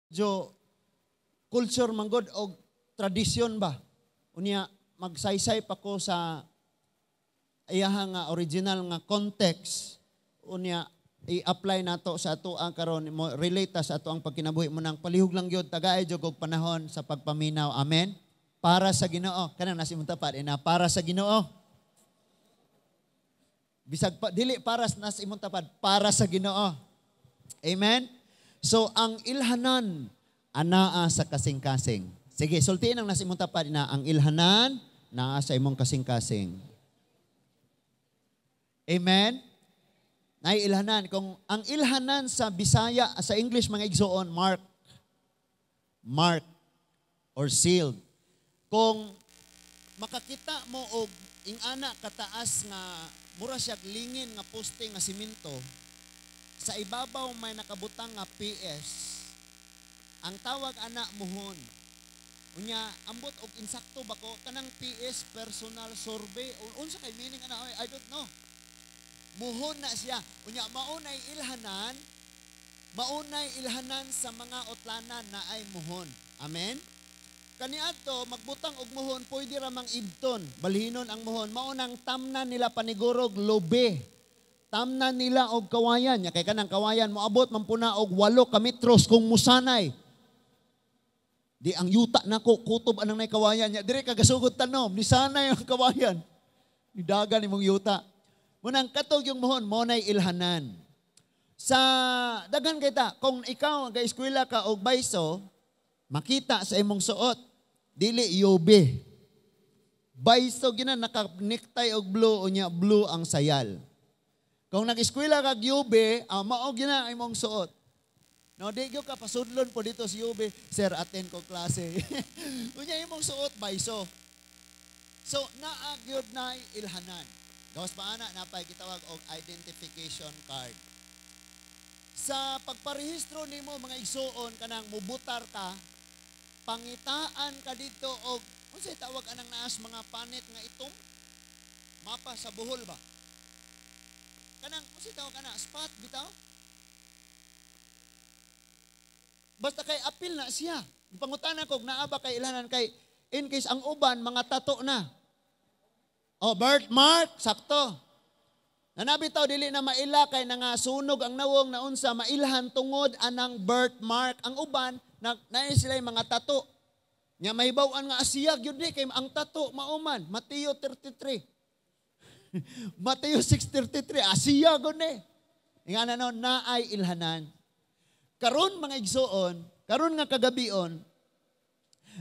Medyo culture manggod og tradisyon ba. Unya magsaysay pa ko sa iyaha nga original nga context, unya i-apply nato sa ato ang karon, mo relate ta sa ato ang pagkinabuhi mo nang palihog lang gyud, tagay jud og panahon sa pagpaminaw. Amen. Para sa Ginoo. Kanang nasa imong tapad ina, para sa Ginoo. Bisag pa, dili para nasa imong tapad, para sa Ginoo. Amen. So ang ilhanan anaa sa kasing-kasing. Sige, sultiin ang nasa imong tapad na ang ilhanan naa sa imong kasing-kasing. Amen. Nay ilhanan. Kung ang ilhanan sa Bisaya, sa English, mga igsoon, mark. Mark or sealed. Kung makakita mo og ingana kataas nga mura siya lingin nga poste nga simento, sa ibabaw may nakabutang nga PS. Ang tawag ana, muhon. Unya ambot og insakto ba ko kanang PS, personal survey, unsa kay meaning ana, I don't know. Muhon na siya. Unya maunay ilhanan, maunay ilhanan sa mga utlanan na ay muhon. Amen. Kaniadto magbutang og muhon, pwede ra mang ibton, balhinon ang muhon. Mao nang tamnan nila panigurog lobe. Tamnan nila og kawayan. Nya kay kanang kawayan moabot man puna og 8 ka metros kung musanay. Di ang yuta nako kutob anang nay kawayan nya dire ka gasugod tanom, ni sanay ang kawayan. Ni dagan imong yuta. Munang katog yung muhon, mo nay ilhanan. Sa daghan kay ta, kung ikaw ga eskwela ka og bayso, makita sa imong suot, dili UB. Bayso gina naka necktie og blue, unya blue ang sayal. Kung nag-eskwela kag UB, mao gina ang imong suot. No, di gyud ka pasudlon po dito sa UB, "Sir, attend ko klase." Unya imong suot bayso. So, naa gyud na ilhanan. Gawas pa ana, napay gitawag og identification card. Sa pagparehistro nimo, mga igsuon, kanang mubutar ka, pangitaan ka dito og unsay tawag anang naas mga panit nga itom? Mapa sa Bohol ba? Kanang unsay tawag ana, spot bitaw? Basta kay apil na siya. Pangutana ko naa ba kay ilhanan kay in case ang uban mga tato na. Oh, birthmark, sakto. Nanabitaw dili na maila kay nangasunog ang nawong na unsa, mailhan tungod anang birthmark. Ang uban na naay sila mga tato. Nya mahibaw-an nga asiyag yun ni kay ang tato mauman. Mateo 33. Mateo 6:33, asiyag yun ni. Nga na no, naay ilhanan. Karon, mga igsoon, karon nga kagabion,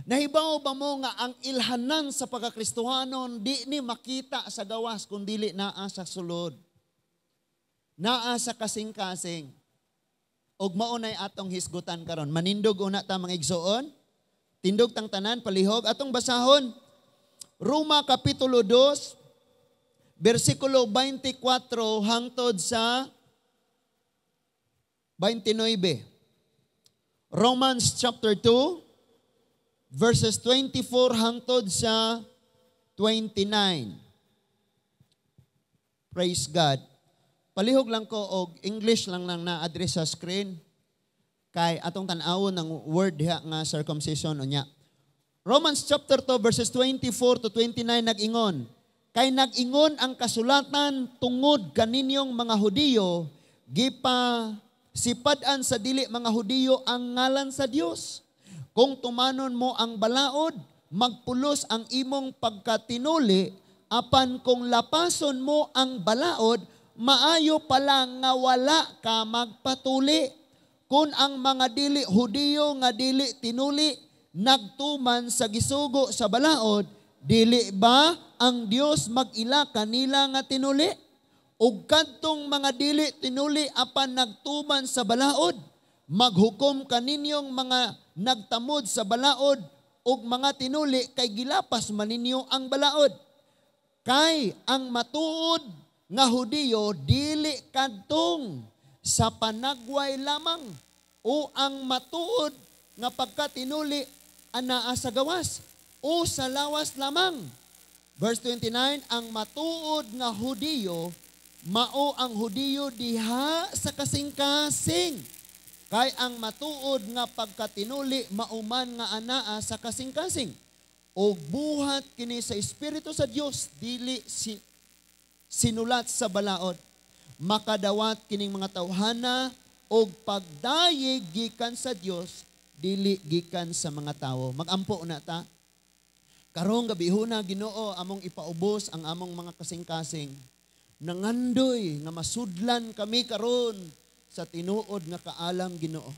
nahibaw ba mo nga ang ilhanan sa pagkakristohanon di ni makita sa gawas kung dili naa sa sulod? Naa sa kasing-kasing. Og mao nay atong hisgutan karon. Manindog una ta, mga igsoon. Tindog tang tanan palihog atong basahon. Roma kapitulo 2 bersikulo 24 hangtod sa 29. Romans chapter 2 verses 24 hangtod sa 29. Praise God. Palihog lang ko og English lang lang na address sa screen kay atong tan-awon ng word diha nga circumcision unya. Romans chapter 2 verses 24 to 29 nag-ingon, "Kay nag-ingon ang kasulatan tungod kaninyong mga Hudiyo, gipa sipad-an sa dili mga Hudiyo ang ngalan sa Dios. Kung tumanon mo ang balaod, magpulos ang imong pagkatinuli, apan kung lapason mo ang balaod, maayo pala nga wala ka magpatuli. Kung ang mga dili Hudiyo nga dili tinuli nagtuman sa gisugo sa balaod, dili ba ang Dios mag-ila kanila nga tinuli? Ug kadtong mga dili tinuli apan nagtuman sa balaod, maghukom kaninyong mga nagtamod sa balaod ug mga tinuli kay gilapas man ninyo ang balaod. Kay ang matuod nga Hudiyo dili kadtong sa panagway lamang o ang matuod nga pagkatinuli anaa sa gawas o sa lawas lamang." Verse 29, "Ang matuod nga Hudiyo mao ang Hudiyo diha sa kasing-kasing." Kay ang matuod nga pagkatinuli mauman nga anaa sa kasing-kasing. Og buhat kini sa Espiritu sa Dios, dili si sinulat sa balaod. Makadawat kining mga tawhana og pagdayeg gikan sa Dios, dili gikan sa mga tawo. Magampo na ta. Karong gabihuna, Ginoo, among ipaubos ang among mga kasing-kasing. Nangandoy nga masudlan kami karon sa tinuod nga kaalam, Ginoo.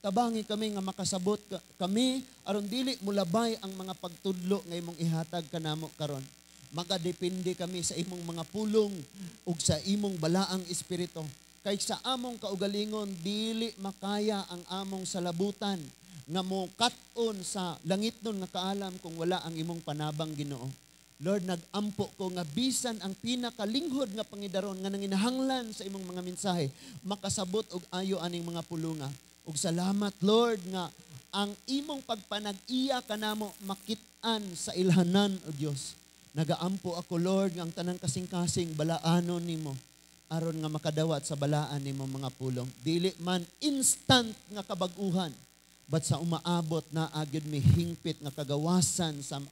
Tabangi kami nga makasabot kami aron dili mulabay ang mga pagtudlo nga imong ihatag kanamo karon. Magadepende kami sa imong mga pulong ug sa imong balaang espiritu. Kay sa among kaugalingon dili makaya ang among salabutan nga mokat-on sa langitnon nga kaalam kung wala ang imong panabang, Ginoo. Lord, nagampo ko nga bisan ang pinakalinghod nga pangidaron nga nanginahanglan sa imong mga mensahe, makasabot og ayo aning mga pulunga. Ug salamat, Lord, nga ang imong pagpanag-iya kanamo makit-an sa ilhanan, o Dios. Nagaampo ako, Lord, nga ang tanang kasing-kasing balaanon nimo aron nga makadawat sa balaan nimo mga pulong. Dili man instant nga kabag-uhan, but sa umaabot na gyud mi hingpit nga kagawasan sa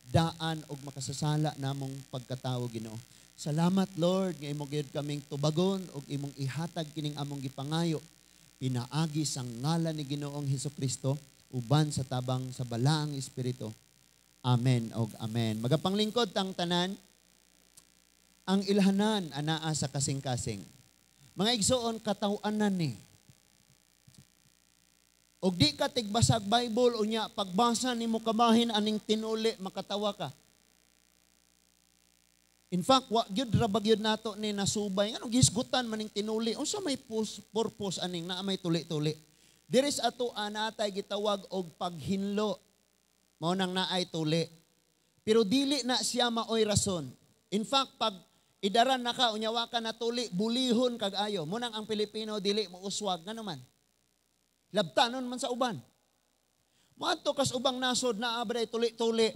daan og makasasala namong pagkatawo, Ginoo. Salamat, Lord, nga imo gyud kaming tubagon og imong ihatag kining among gipangayo pinaagi sa ngalan ni Ginoong Hesukristo uban sa tabang sa balaang espiritu. Amen og amen. Magapanglingkod tang tanan. Ang ilhanan anaa sa kasing-kasing. Mga igsoon, kataw-anan ni. Og di ka tigbasag Bible, unya pagbasa nimo kabahin aning tinuli, makatawa ka. In fact, wa gyud ra ba gyud nato ni nasubay nganong gihisgutan maning tinuli? Unsa may purpose aning naa may tuli-tuli? Diri sa ato natay gitawag og paghinlo. Mao nang naay tuli. Pero dili na siya maoy rason. In fact, pag idaran na ka, unya wa ka natuli, bulihon kag ayo. Mao nang ang Pilipino dili mo uswag, ngano man? Labtanon man sa uban. Moadto kas ubang nasod na abray tuli-tuli.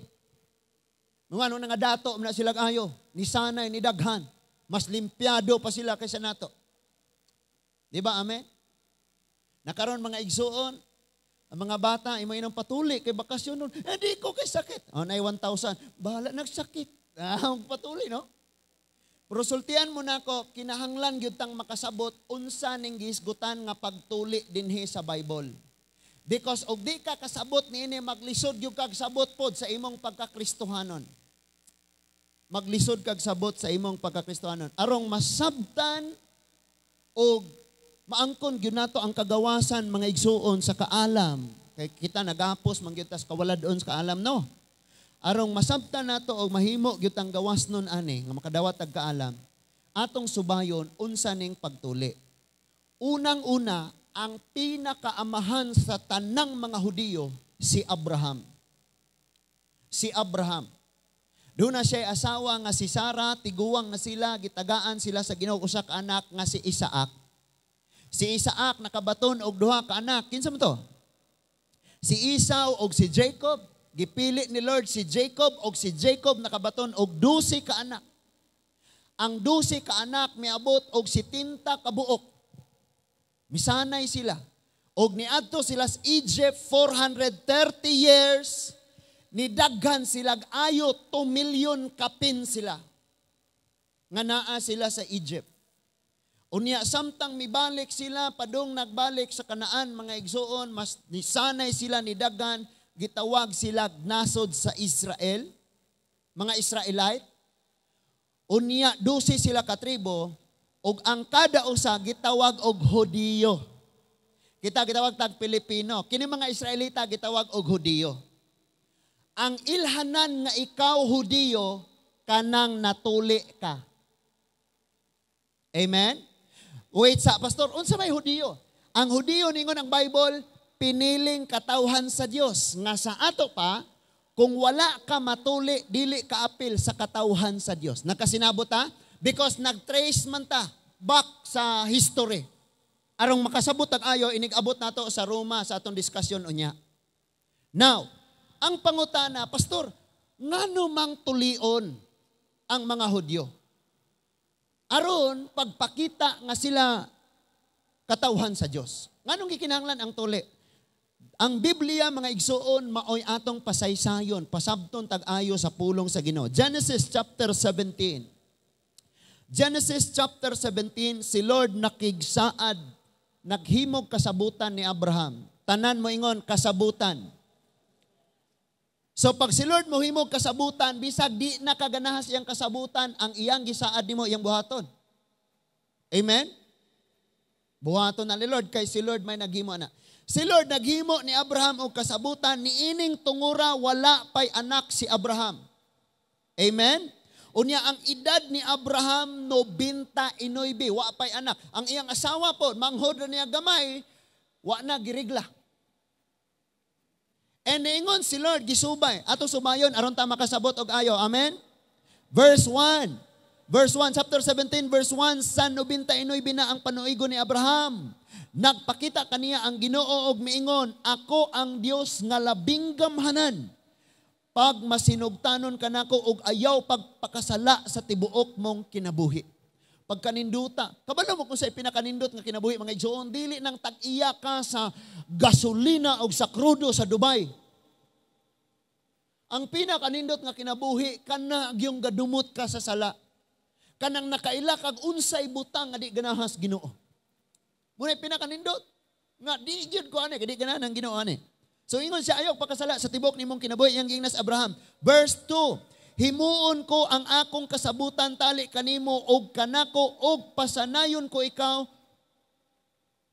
Mga ano nga dato na sila ayo, ni sanay ni daghan. Mas limpyado pa sila kaysa nato. Di ba, amen? Nakaron, mga igsuon, ang mga bata, imo inong patuli kay bakasyon nun. Eh, di ko kay sakit. Oh, nay 1,000. Bahala nagsakit. Ah, patuli, no? Pero sultian mo na ako, kinahanglan gyud tang makasabot unsa ning gihisgutan nga pagtuli dinhi sa Bible. Because og di ka kasabot niini, maglisod gyud kag sabot pod sa imong pagkakristohanon. Maglisod kag sabot sa imong pagkakristohanon. Arong masabtan og maangkon gyud nato ang kagawasan, mga igsuon, sa kaalam. Kay kita nagapos man gyud tas kawalad-on sa kaalam, no? Arong masabtan nato og mahimo gyud ang gawas nun ani nga makadawat og kaalam, atong subayon unsa ning pagtuli. Unang-una, ang pinakaamahan sa tanang mga Hudiyo si Abraham. Si Abraham. Doon na siya asawa nga si Sarah, tiguwang na sila, gitagaan sila sa Ginoo usa ka anak nga si Isaac. Si Isaac nakabaton og duha ka anak. Kinsa man to? Si Esau og si Jacob. Gipili ni Lord si Jacob og si Jacob nakabaton og 12 ka anak. Ang 12 ka anak miabot og 70 ka buok. Misanay sila. Og niadto sila sa Egypt 430 years, nidaghan sila ayo 2 million kapin sila. Nga naa sila sa Egypt. Unya samtang mibalik sila padung nagbalik sa Kanaan, mga igsuon, mas nisanay sila, nidaghan, gitawag sila nasod sa Israel, mga Israelite. Unya 12 sila katribo ug ang kada usa gitawag og Hudiyo. Kita gitawag tag Pilipino. Kini mga Israelita gitawag og Hudiyo. Ang ilhanan nga ikaw Hudiyo kanang natuli ka. Amen? Wait sa pastor, unsa may Hudiyo? Ang Hudiyo, ningon ang Bible, piniling katawhan sa Dios nga sa ato pa, kung wala ka matuli, dili ka apil sa katawhan sa Dios. Nakasinabot ta? Because nag-trace man ta back sa history. Arong makasabot ang ayo, inig-abot nato sa Roma sa atong diskusyon unya. Now, ang pangutana, "Pastor, ngano mang tulion ang mga Hudyo?" Aron pagpakita nga sila katawhan sa Dios. Nganong gikinahanglan ang tuli? Ang Biblia, mga igsuon, maoy atong pasaysayon, pasabton tag-ayo sa pulong sa Ginoo. Genesis chapter 17. Genesis chapter 17, si Lord nakigsaad, naghimog kasabutan ni Abraham. Tanan mo ingon, "Kasabutan." So pag si Lord mohimog kasabutan, bisag di na kaganahas iyang kasabutan, ang iyang gisaad nimo iyang buhaton. Amen? Buhaton na ni Lord kay si Lord may naghimo na. Si Lord naghimo ni Abraham og kasabutan niining tungura wala pay anak si Abraham. Amen? Unya ang edad ni Abraham 99, wa pay anak. Ang iyang asawa po, manghod na niya gamay, wa na girigla. And niingon si Lord, gisubay. Ato subayon, aron ta makasabot og ayo. Amen? Verse 1. Verse 1, chapter 17, verse 1, sa 99 na ang panuigo ni Abraham. Nagpakita kaniya ang Ginoo og miingon, "Ako ang Dios nga labing gamhanan. Pag masinugtanon kanako og ayaw pagpakasala sa tibuok mong kinabuhi." Pagkaninduta. Kabalo mo kung sa pinakanindot nga kinabuhi, mga igsoon, dili nang tag-iya ka sa gasolina o sa krudo sa Dubai. Ang pinakanindot nga kinabuhi, kana gyung gadumot ka sa sala. Kanang nakaila kag unsay butang nga di ganahas Ginoo. Muna pinakanindot nga di gyud ko ani, di ganahan ang Ginoo ani. So ingon siya, "Ayaw pakasala sa tibok nimong kinabuhi," iyang giingnas Abraham. Verse 2, "Himuon ko ang akong kasabutan tali kanimo og kanako og pasanayon ko ikaw,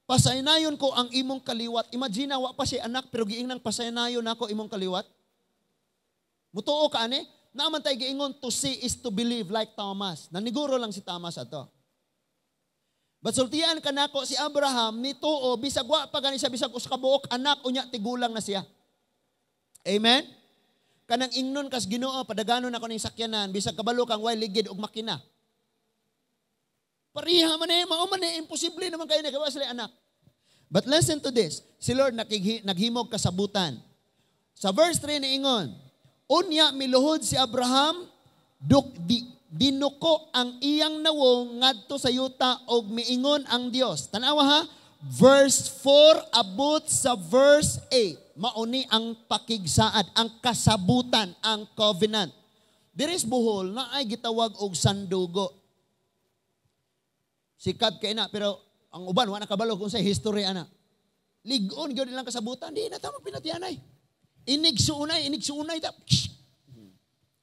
pasanayon ko ang imong kaliwat." Imagine, wa pa siya anak pero giingnan, "Pasanayon nako imong kaliwat." Mutuo ka ani? Naaman tay giingon, "To see is to believe," like Thomas. Naniguro lang si Thomas ato. But sultian kanako, si Abraham nituo bisag wa pa gani siya bisag usa ka buok anak, unya tigulang na siya. Amen? Kanang ingnon kas Ginoo, "Padaganon ako ning sakyanan," bisag kabalo kang way ligid og makina. Pariha man eh, mao man eh, imposible naman kayo nagawa sila anak. But listen to this. Si Lord naghimog kasabutan. Sa verse 3 niingon, unya miluhod si Abraham, dinuko ang iyang nawong ngadto sa yuta og miingon ang Dios. Tanawa ha, verse 4 abot sa verse 8. Mauni ang pakigsaad, ang kasabutan, ang covenant. Diris Bohol na ay gitawag og sandugo. Sikat kay na, pero ang uban wa nakabalo kung sa history ana. Lig-on gyud ilang kasabutan, di na ta magpinatianay. Inig suunay, inig suunay ta.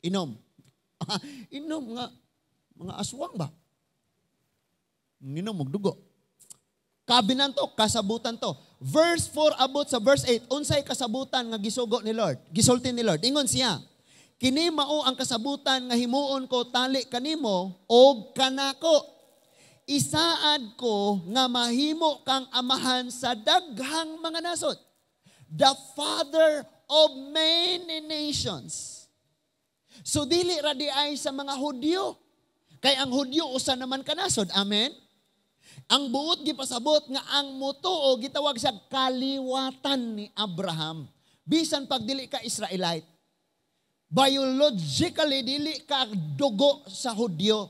Inom. Inom nga mga aswang ba? Inom og dugo. Covenant to, kasabutan to. Verse 4 abot sa verse 8, unsay kasabutan nga gisugo ni Lord? Gisulti ni Lord. Ingon siya, "Kini mao ang kasabutan nga himuon ko tali kanimo og kanako. Isaad ko nga mahimo kang amahan sa daghang mga nasod." The father of many nations. So dili ra di ay sa mga Hudyo. Kay ang Hudyo usa naman ka nasod. Amen? Ang buot gipasabot nga ang mutuo gitawag siya kaliwatan ni Abraham. Bisan pag dili ka Israelite. Biologically dili ka dugo sa Hudyo.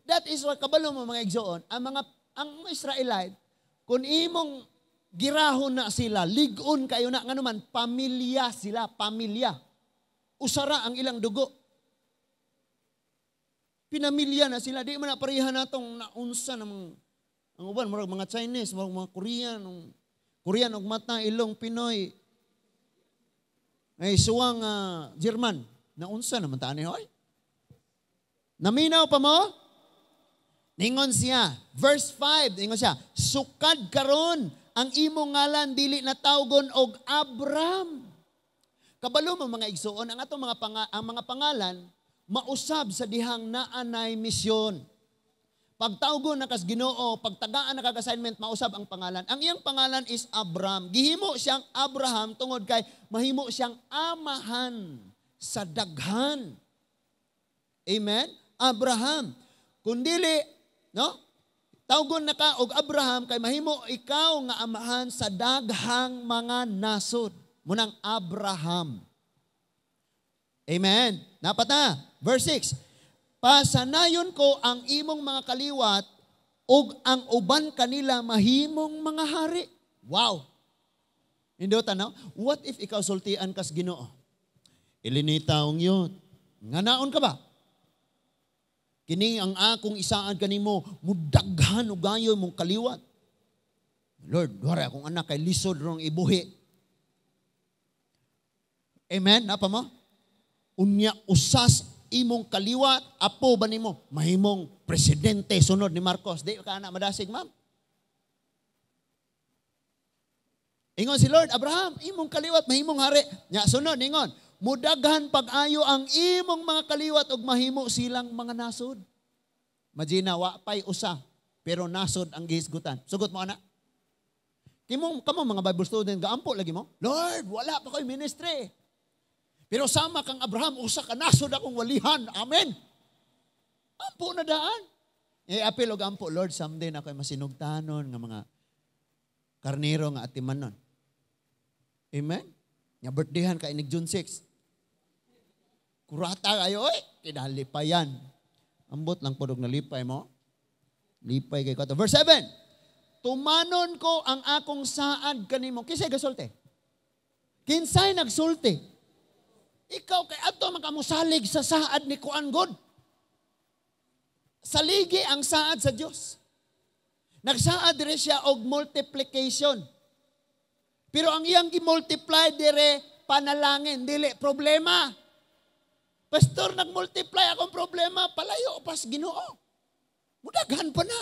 That is why kabalo mo, mga igsoon, ang Israelite, kung imong girahon na sila, lig-on kayo na, ngano man pamilya sila, pamilya. Usara ang ilang dugo. Pinamilya na sila, di man na pareha natong naunsa namang ang uban murag mga Chinese, murag mga Korean, Korean og mata, ilong Pinoy. Ay suwang German, naunsa naman ta ani, hoy. Naminaw pa mo? Ningon siya, verse 5, ningon siya, "Sukad karon ang imong ngalan dili na tawgon og Abram." Kabalo mo, mga igsuon, ang mga pangalan mausab sa dihang naanay misyon. Pagtawgon na kas Ginoo, pagtagaan na kag assignment, mausab ang pangalan. Ang iyang pangalan is Abram. Gihimo siyang Abraham tungod kay mahimo siyang amahan sa daghan. Amen? Abraham. Kung dili, no? Tawgon na ka og Abraham kay mahimo ikaw nga amahan sa daghang mga nasod. Munang Abraham. Amen. Napata. Verse 6. "Pasanayon ko ang imong mga kaliwat ug ang uban kanila mahimong mga hari." Wow! Indota, no? What if ikaw sultian kas Ginoo? Ilinita ang yun. Nga naon ka ba? Kini ang akong isaad kanimo, mudaghan og gayo mong kaliwat. Lord, wala akong anak kay lisod rong ibuhi. Amen? Napa mo? Unya usas imong kaliwat, apo ba nimo? Mahimong presidente sunod ni Marcos. Di ka anak madasig, ma'am. Ingon si Lord, Abraham, imong kaliwat, mahimong hari. Nya sunod, ingon, mudaghan pag-ayo ang imong mga kaliwat ug mahimo silang mga nasod. Majina, wa pay usa, pero nasod ang gihisgutan. Sugot mo, anak. Kimo, kamo mga Bible student, gaampo lagi mo, Lord, wala pa ko'y ministry. Pero sama kang Abraham, usa ka nasod akong walihan. Amen. Ampo na daan. E apil og ampo, Lord, someday na ako'y masinugtanon nga mga karnero nga atimanon. Amen? Nga birthdayhan ka inig June 6. Kurata kayo, oy! Kinalipayan. Ambot lang po nalipay mo. Lipay kay kato. Verse 7. Tumanon ko ang akong saad kanimo. Kinsay gasulti? Kinsay nagsulti? Ikaw kay adto man kamusalig sa saad ni Kuan God. Saligi ang saad sa Dios. Nagsaad dire siya og multiplication. Pero ang iyang gi-multiply dire panalangin, dili problema. Pastor, nagmultiply akong problema, palayo pas Ginoo. Mudaghan pa na.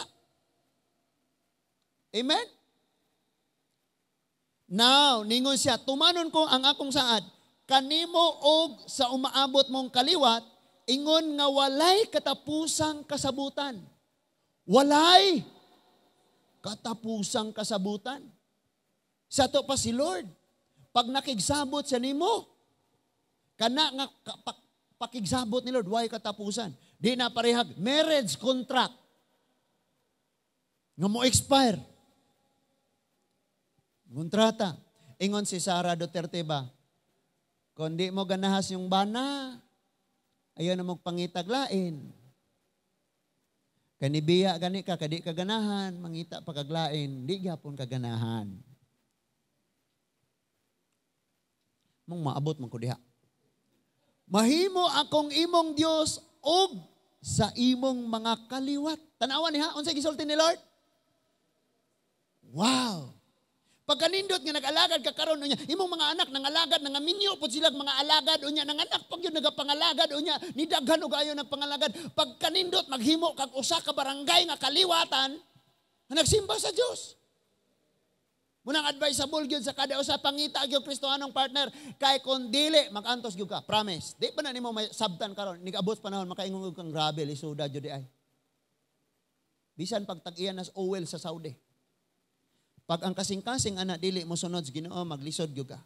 Amen? Now, ningon siya, tumanon ko ang akong saad, kanimo og sa umaabot mong kaliwat, ingon nga walay katapusang kasabutan. Walay katapusang kasabutan. Sa to pa si Lord, pag nakigsabot siya nimo, kana nga pakigsabot ni Lord, why katapusan? Di na parehag marriage contract nga mo expire. Kontrata. Ingon si Sara Duterte ba, kung di mo ganahas yung bana, ayaw na magpangitag lain. Kanibiya gani ka, kadi ka ganahan, mangita pa kaglain, di gyapon ka ganahan. Mong maabot man ko diha. Mahimo akong imong Dios og sa imong mga kaliwat. Tanawan niha, unsay gisulti ni Lord? Wow! Pagkanindot nga nag-alagad ka karon unya, imong mga anak nangalagad, nangaminyo pud sila mga alagad unya, nanganak pag yun nagapangalagad unya, nidaghan og ayo nagpangalagad. Pagkanindot maghimo kag usa ka barangay nga kaliwatan nga nagsimba sa Dios. Munang advisable gyud sa kada usa, pangita gyud Kristohanong partner kay kon dili magantos gyud ka, promise. Di pa na nimo may sabtan karon, nigabot panahon makaingon kang grabe lisuda gyud di ay. Bisan pagtag-iyan nas oil sa Saudi. Pag ang kasing-kasing ana dili mo sunod sa Ginoo, maglisod gyud ka.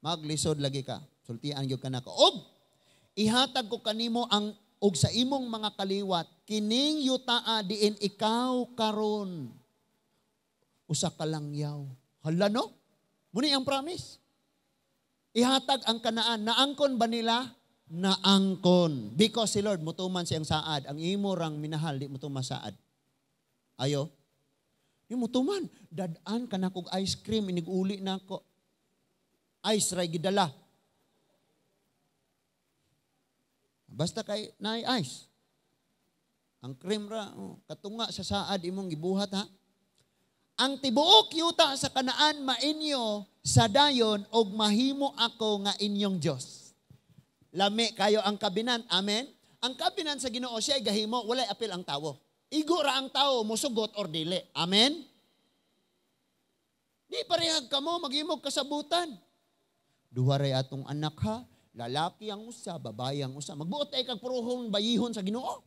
Maglisod lagi ka. Sultian gyud ka nako. Og ihatag ko kanimo ang og sa imong mga kaliwat kining yutaa diin ikaw karon. Usa ka langyaw. Hala no? Muni ang promise. Ihatag ang Kanaan. Naangkon ba nila? Naangkon. Because si Lord mutuman siyang saad. Ang imo rang minahal di mutuman saad. Ayo. Yung mutuman, dadaan ka na kog ice cream, iniguli na ako. Ice ray gidala. Basta kay naay ice. Ang cream ra, oh, katunga sa saad imong gibuhat ha. Ang tibuok yuta sa Kanaan mainyo sa dayon og mahimo ako nga inyong Dios. Lami kayo ang kabinan, amen. Ang kabinan sa Ginoo siya gahimo, walay apil ang tawo. Igo ra ang tao, musugot or dili. Amen? Di parehag kamo, maghimog kasabutan. Duha ray atong anak ha, lalaki ang usa, babae ang usa. Magbuot ay kag puruhong bayihon sa Ginoo.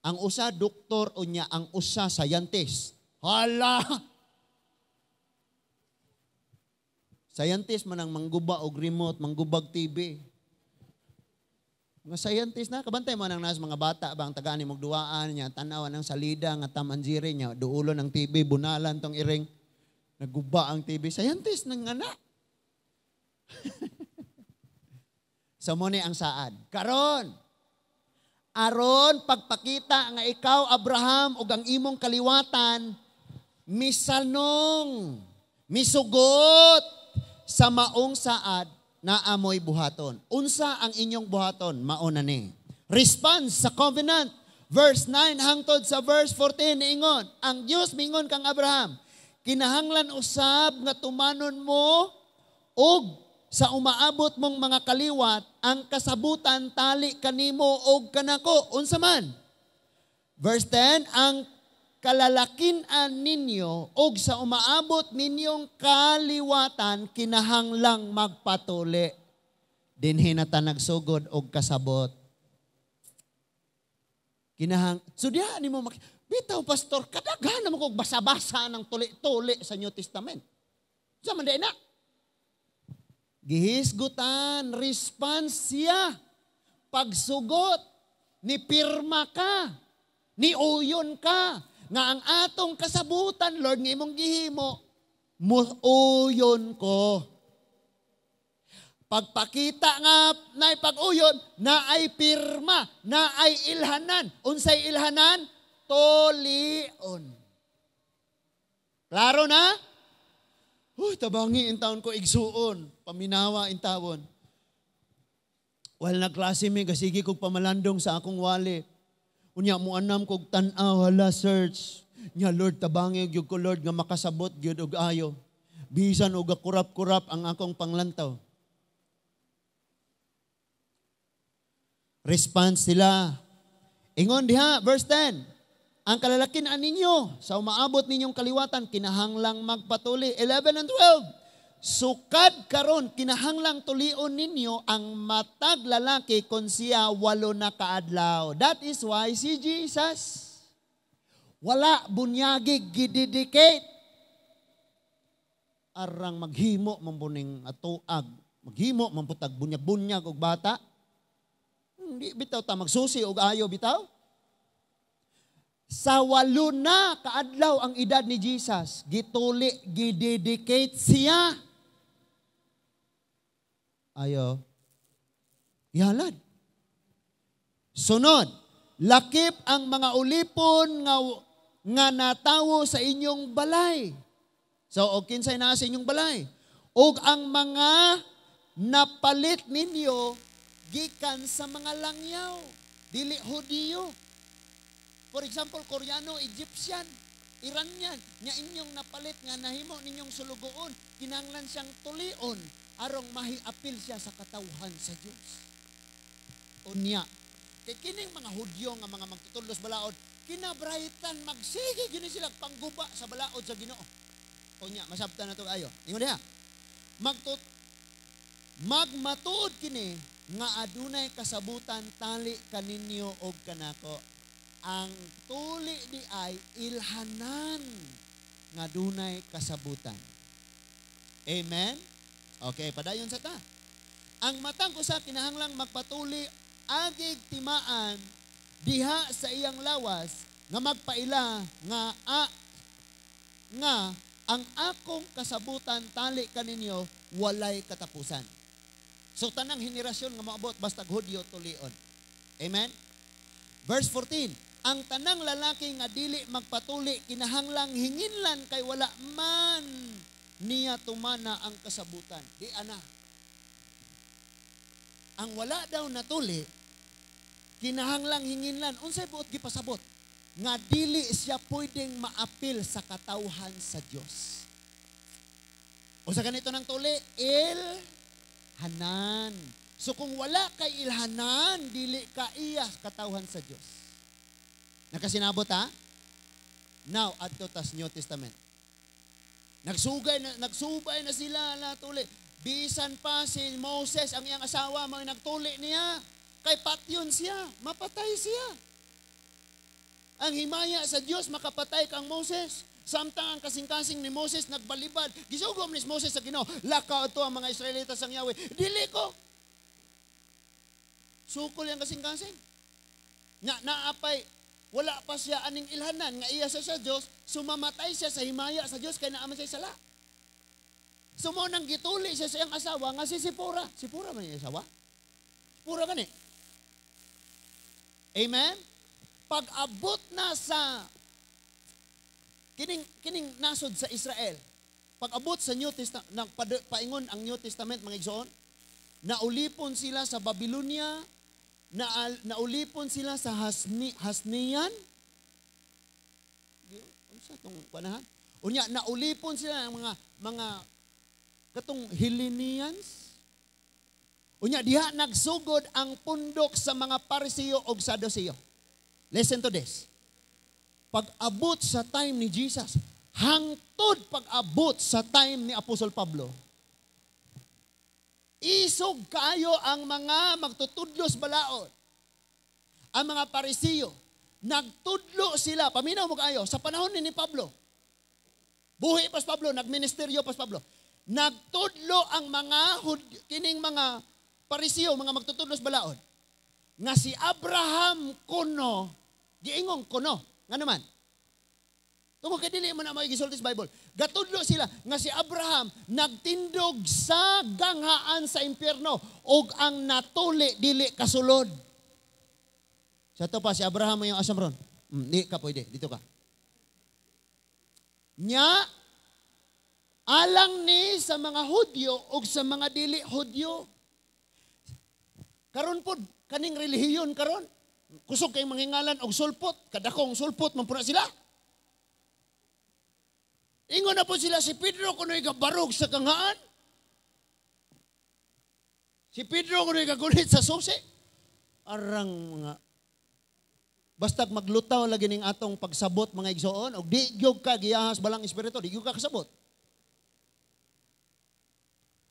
Ang usa doktor unya, ang usa scientist. Hala! Scientist man ang mangguba og remote, manggubag TV. Mga scientist na, kabantay mo nang nas mga bata bang tagaan ni magduaan niya, tanawan ang salida nga tamanjiri niya, duulon ang TV, bunalan tong iring, naguba ang TV. Scientist nang anak. So mo ni ang saad. Karon, aron pagpakita nga ikaw Abraham ug ang imong kaliwatan Misanong, misugot sa maong saad na amoy buhaton. Unsa ang inyong buhaton? Mao na ni. Response sa covenant. Verse 9 hangtod sa verse 14 niingon, ang Dios mingon kang Abraham, kinahanglan usab nga tumanon mo og sa umaabot mong mga kaliwat ang kasabutan tali kanimo og kanako. Unsa man? Verse 10, ang kalalakinan ninyo og sa umaabot ninyong kaliwatan kinahanglang magpatuli. Dinhi na ta nagsugod og kasabot. Kinahang so diha nimo bitaw, pastor, kadaghan naman kog basa-basa ng tuli-tuli sa New Testament. Sa man na? Gihisgutan, response siya. Pagsugot, ni pirma ka, ni uyon ka, nga ang atong kasabutan, Lord, nga imong gihimo, muuyon ko. Pagpakita nga na pag-uyon, na ay pirma, na ay ilhanan. Unsay ilhanan? Tulion. Klaro na? Huy, tabangi in taon ko igsuon. Paminawa in tawon. Well, nagklase mi, kasigi kog pamalandong sa akong wallet. Unya mo anam kog tan-aw, hala, search. Nya, Lord, tabangi gyud ko, Lord, nga makasabot gyud og ayo. Bisan og kurap-kurap ang akong panglantaw. Response sila. Ingon diha, verse 10. Ang kalalakin ninyo sa umaabot ninyong kaliwatan, kinahanglang magpatuli. 11 and 12. Sukad karon kinahanglang tulion ninyo ang matag lalaki kon siya 8 na kaadlaw. That is why si Jesus wala bunyagi gidedicate. Arang maghimo mampuning atuag, maghimo mamputag bunyag-bunyag og bata. Hindi bitaw ta magsusi og ayo bitaw. Sa 8 na kaadlaw ang edad ni Jesus, gituli, gidedicate siya. Ayo. Gihalad. Sunod, lakip ang mga ulipon nga natawo sa inyong balay. So, og kinsay naa sa inyong balay. Og ang mga napalit ninyo gikan sa mga langyaw, dili Hudiyo. For example, Koreano, Egyptian, Iranian, nga inyong napalit nga nahimo ninyong sulugoon, kinahanglan siyang tulion arong mahiapil siya sa katawhan sa Dios. Unya, kay kining mga Hudyo nga mga magtutudlos balaod, kinabraytan magsige gini sila pangguba sa balaod sa Ginoo. Unya, masabtan na to ayo. Ingon diha. Magmatuod kini nga adunay kasabutan tali kaninyo og kanako. Ang tuli di ay ilhanan nga dunay kasabutan. Amen? Okay, padayon sa ta. Ang matang usa kinahanglang magpatuli agig timaan diha sa iyang lawas nga magpaila nga nga ang akong kasabutan tali kaninyo walay katapusan. So tanang henerasyon nga moabot basta Hudyo tulion. Amen? Verse 14, ang tanang lalaki nga dili magpatuli kinahanglang hinginlan kay wala man niya tumana ang kasabutan. Di ana. Ang wala daw natuli kinahanglang hinginlan. Unsay buot gipasabot? Nga dili siya pwedeng maapil sa katawhan sa Dios. O sa ganito ng tuli, ilhanan. So kung wala kay ilhanan, dili ka iya katawhan sa Dios. Nakasinabot ha? Now, adto tas New Testament. Nagsubay na sila natuli. Bisan pa si Moses, ang iyang asawa, mga nagtuli niya. Kay patyon siya, mapatay siya. Ang himaya sa Dios makapatay kang Moses. Samtang ang kasing-kasing ni Moses nagbalibad. Gisugom ni Moses sa Ginoo, lakaw to ang mga Israelita sang Yahweh. Dili ko. Sukol yang kasing-kasing. Nga naapay, wala pa siya aning ilhanan nga iya siya sa Dios, sumamatay siya sa himaya sa Dios kay naaman siya sala. Sumo nang gituli siya sa iyang asawa nga si Sipora. Sipora man yung asawa? Sipora gani. Amen? Pag-abot na sa Kining nasod sa Israel, pag-abot sa New Testament, paingon ang New Testament, mga igsoon, naulipon sila sa Babylonia, naulipon sila sa Hasnian. Unsa tong panahan? Unya naulipon sila ng mga katong Hellenians. Unya diha nagsugod ang pundok sa mga Pariseo og Saduceo. Listen to this. Pag-abot sa time ni Jesus, hangtod pag-abot sa time ni Apostol Pablo, isog kayo ang mga magtutudlos balaod. Ang mga Pariseo, nagtudlo sila, paminaw mo kayo, sa panahon ni Pablo, buhi pas Pablo, nagministeryo pas Pablo, nagtudlo ang mga, kining mga Pariseo, mga magtutudlos balaod, nga si Abraham kuno, giingong kuno, nga naman, tungod kay dili man na may gisulti sa Bible. Gatudlo sila nga si Abraham nagtindog sa ganghaan sa impyerno ug ang natuli dili kasulod. Sa to pa si Abraham yung asam ron. Di ka pwede, dito ka. Nya alang ni sa mga Hudyo ug sa mga dili Hudyo. Karon pod kaning relihiyon karon kusog kay manghingalan og sulpot, kadakong sulpot man pud na sila. Ingon na po sila, si Pedro kuno'y gabarog sa kanghaan. Si Pedro kuno'y gagunit sa susi. Arang mga basta maglutaw lagi ning atong pagsabot, mga igsoon, og di gyud ka giyahas balang espiritu, di gyud ka kasabot.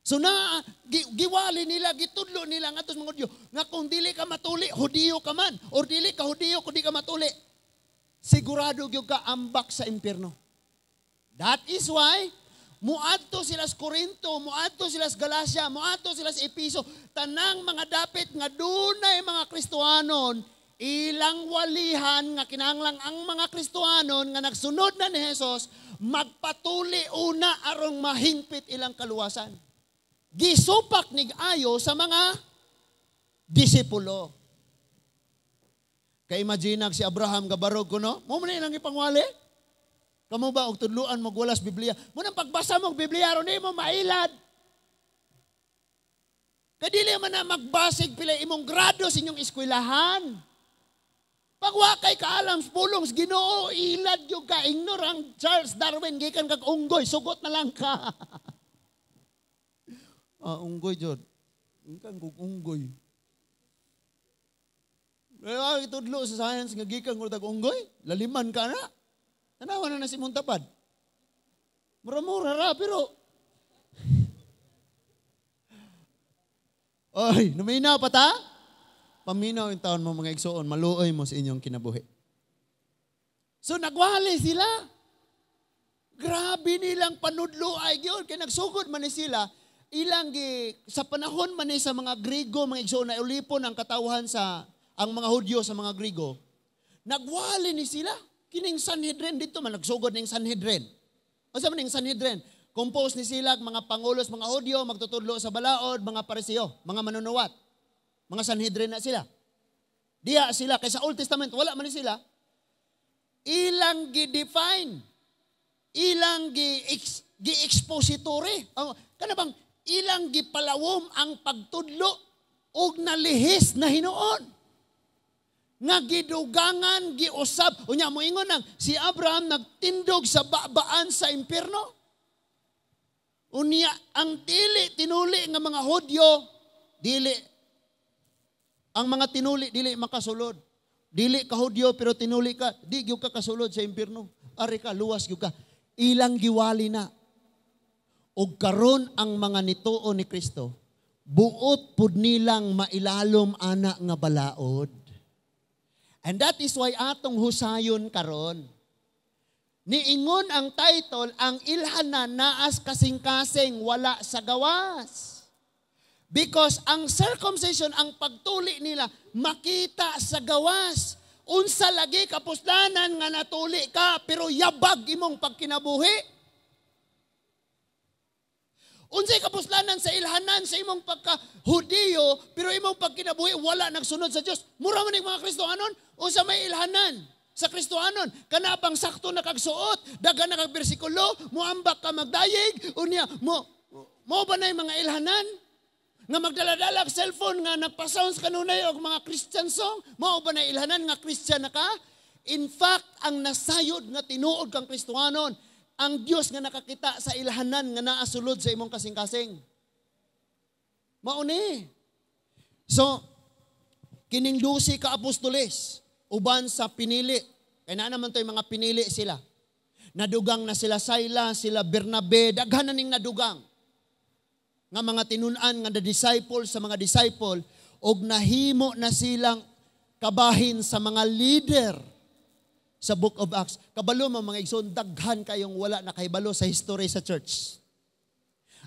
So na giwali nila, gitudlo nila ngadto sa mga Hudyo nga kung dili ka matuli, Hudiyo ka man, or dili ka Hudiyo kung di ka matuli, sigurado gyud ka ambak sa impyerno. That is why muadto sila sa Corinto, muadto sila sa Galacia, muadto sila sa Episo, tanang mga dapit nga dunay mga Kristohanon, ilang walihan nga kinahanglan ang mga Kristohanon nga nagsunod na ni Jesus magpatuli una arong mahingpit ilang kaluwasan. Gisupak nig ayo sa mga disipulo. Kay imagine si Abraham gabarog kuno, mo man ilang ipangwali? Kamo ba og tudluan mo walas Biblia? Mo nang pagbasa mo og Biblia aron nimo mailad. Kay dili man na magbasig pila imong grado sa inyong eskwelahan. Pag wa kay kaalam sa pulong sa Ginoo, ilad gyud ka, ignore ang Charles Darwin gikan kag unggoy, sugot na lang ka. Ah, unggoy jud. Gikan kog unggoy. Eh, itudlo sa science nga gikan kog unggoy, laliman ka na. Tanawa na na si Muntapad. Mura-mura ra, pero ay, naminaw pa ta? Paminaw yung taon mo, mga igsoon, maluoy mo sa inyong kinabuhi. So nagwali sila. Grabe nilang panudlo ay yun. Kaya nagsugod man ni sila, ilang sa panahon man ni sa mga Grigo, mga igsoon, na ulipon ang katawhan sa, ang mga Hudyo sa mga Grigo, nagwali ni sila. Kining Sanhedrin dito man, nagsugod ning Sanhedrin. Unsa man ning Sanhedrin? Compose ni sila mga pangulos, mga Hudyo, magtutudlo sa balaod, mga Pariseo, mga manunuwat. Mga Sanhedrin na sila. Diha sila, kaysa Old Testament, wala man ni sila. Ilang gi-define, ilang gi-expository. Kana bang ilang gipalawom ang pagtudlo og nalihis na hinuon. Nga gidugangan, giusab. Unya moingon nang si Abraham nagtindog sa babaan sa impyerno. Unya ang dili tinuli nga mga Hudyo, dili ang mga tinuli dili makasulod. Dili ka Hudyo pero tinuli ka, di gyud ka kasulod sa impyerno. Ari ka, luwas gyud ka. Ilang giwali na. Og karon ang mga nituo ni Kristo, buot pud nilang mailalom ana nga balaod. And that is why atong husayon karon. Niingon ang title, ang ilhanan naas kasing-kasing wala sa gawas. Because ang circumcision, ang pagtuli nila, makita sa gawas. Unsa lagi kapuslanan nga natuli ka, pero yabag imong pagkinabuhi. Unsay kapuslanan sa ilhanan sa imong pagka-Hudiyo, pero imong pagkinabuhi wala nagsunod sa Dios. Mura man ning mga Kristohanon, unsa may ilhanan? Sa Kristohanon, kana bang sakto na kag suot, daghan na kag bersikulo, muambak ka magdayeg, unya mo mo ba na mga ilhanan? Nga magdala-dala cellphone nga nagpa-sounds kanunay og mga Christian song, mao ba na ilhanan nga Christian na ka? In fact, ang nasayod nga tinuod kang Kristohanon, ang Dios nga nakakita sa ilhanan nga naa sulod sa imong kasing-kasing. Mao ni. So, kining 12 ka apostoles, uban sa pinili, kay naa naman to'y mga pinili sila. Nadugang na sila Silas, sila Bernabe, daghan na ning nadugang nga mga tinun-an nga the disciple sa mga disciple, og nahimo na silang kabahin sa mga leader sa Book of Acts. Kabalo mo, mga igsoon, daghan kayong wala nakahibalo sa history sa church.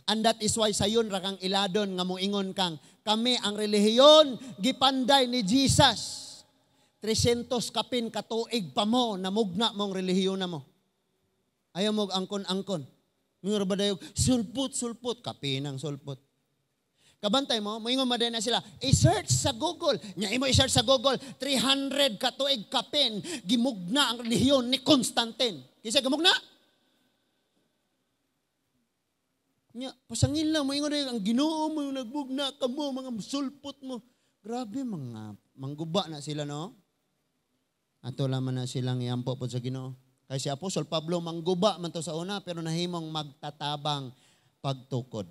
And that is why sayon ra kang iladon nga moingon kang kami ang relihiyon gipanday ni Jesus. 300 kapin katuig pa mo namugna mong relihiyon na mo. Ayaw mo angkon-angkon. Mga ba dayog, sulpot, sulpot, kapinang sulpot. Kabantay mo, moingon man na sila, i-search sa Google. Nya imo i-search sa Google, 300 katuig kapin, gimugna ang relihiyon ni Constantine. Kinsa gimugna? Nya, pasangil lang, moingon na ang Ginoo mo yung nagbugna kamo, mga sulpot mo. Grabe, mga mangguba na sila, no? Ato laman na silang iampo po sa Ginoo. Kay si Apostol Pablo mangguba man to sa una, pero nahimong magtatabang pagtukod.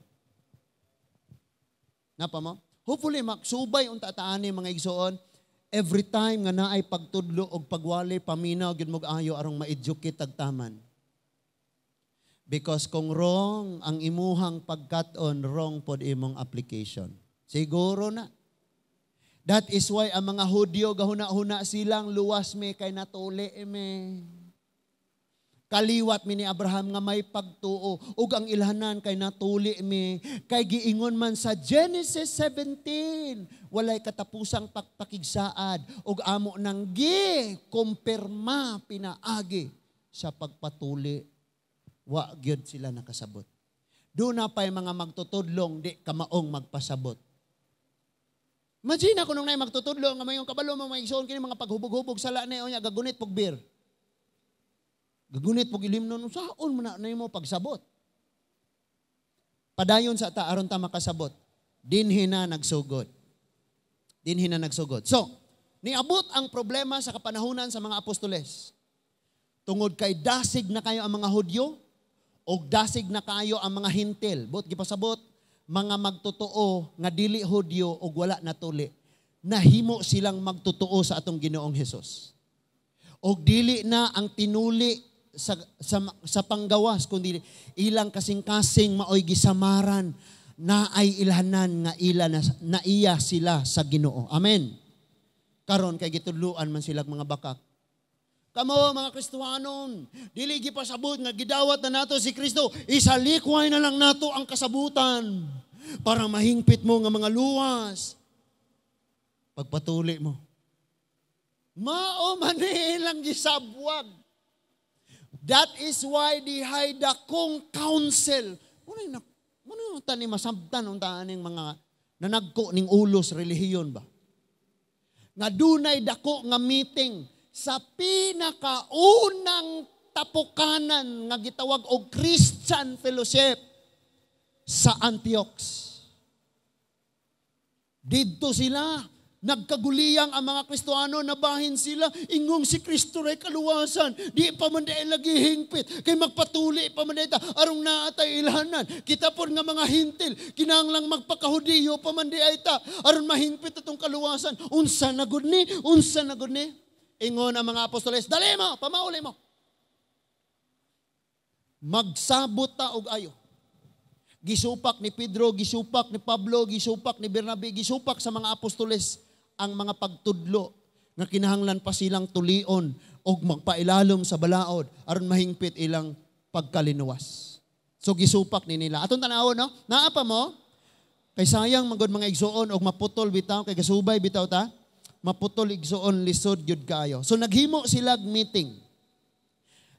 Napa mo? Hopefully, magsubay unta taani, mga igsoon. Every time nga naay pagtudlo og pagwali, paminaw gyud mo ayo arong ma-educate tagtaman. Because kung wrong ang imuhang pagkat-on, wrong pod imong application. Siguro na. That is why ang mga Hudyo gahuna-huna silang luwas mi kay natuli mi. Kaliwat mi ni Abraham nga may pagtuo ug ang ilhanan kay natuli mi, kay giingon man sa Genesis 17, walay katapusang pagpakigsaad ug amo nang gi kumpirma pinaagi sa pagpatuli. Wa gyud sila nakasabot. Doon na pa'y mga magtutudlong di kamaong magpasabot. Imagine ako nung naay magtutudlo nga mayong kabalo mo mga igsoon kini mga paghubog-hubog sala na unya gagunit pog beer. Gagunit pog ilim nun, saon man na nimo pagsabot. Padayon sa ta aron ta makasabot. Dinhi na nagsugod. Dinhi na nagsugod. So, niabot ang problema sa kapanahunan sa mga apostoles. Tungod kay dasig na kayo ang mga Hudyo og dasig na kayo ang mga Hintil. Buot gipasabot, mga magtotoo nga dili Hudyo og wala natuli. Nahimo silang magtotoo sa atong Ginoong Hesus. Og dili na ang tinuli sa panggawas, kundi ilang kasing-kasing maoy gisamaran na ay ilhanan nga ila na, naiya sila sa Ginoo. Amen. Karon kay gitudluan man sila mga bakak. Kamo mga Kristohanon, dili gipasabot nga gidawat na nato si Kristo, isalikway na lang nato ang kasabutan para mahingpit mo nga mga luwas. Pagpatuli mo. Mao man ilang gisabwag. That is why dihay dakong council. Muna yung tani masabtan unta aning mga nanagko ning ulo sa relihiyon ba? Nga dunay dako nga meeting sa pinakaunang tapukanan nga gitawag og Christian Fellowship sa Antioch. Didto sila, nagkaguliyang ang mga Kristohano, nabahin sila, ingong si Kristo ray kaluwasan, di pa man dahil lagi hingpit, kay magpatuli pa man dahil ta, arong naatay ilhanan, kita po nga mga hintil, kinahanglang magpakahudiyo pa man di ay ta, aron mahingpit atong kaluwasan, unsa na gud ni, unsa na gud ni. Ingon ang mga apostoles, dali mo, pamauli mo. Magsabot ta og ayo. Gisupak ni Pedro, gisupak ni Pablo, gisupak ni Bernabe, gisupak sa mga apostoles ang mga pagtudlo nga kinahanglan pa silang tulion og magpailalom sa balaod aron mahingpit ilang pagkalinuwas. So gisupak ni nila. Atong tan-awon, no? Naa pa mo? Kay sayang magod mga igsuon og maputol bitaw kay gasubay bitaw ta. Maputol igsuon lisod gyud kaayo. So naghimo sila meeting.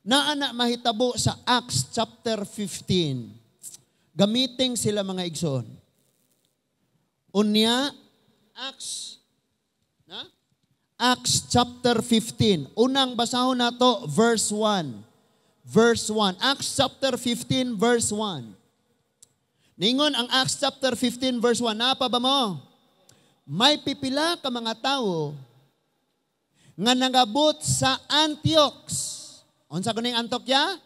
Naa na mahitabo sa Acts chapter 15. Gamiting sila mga igsoon. Unya, Acts, na? Acts chapter 15. Unang basahon nato verse 1. Verse 1. Acts chapter 15 verse 1. Ningon ang Acts chapter 15 verse 1. Napa ba mo? May pipila ka mga tawo nga nangabot sa Antioch. Unsa kuning Antioquia?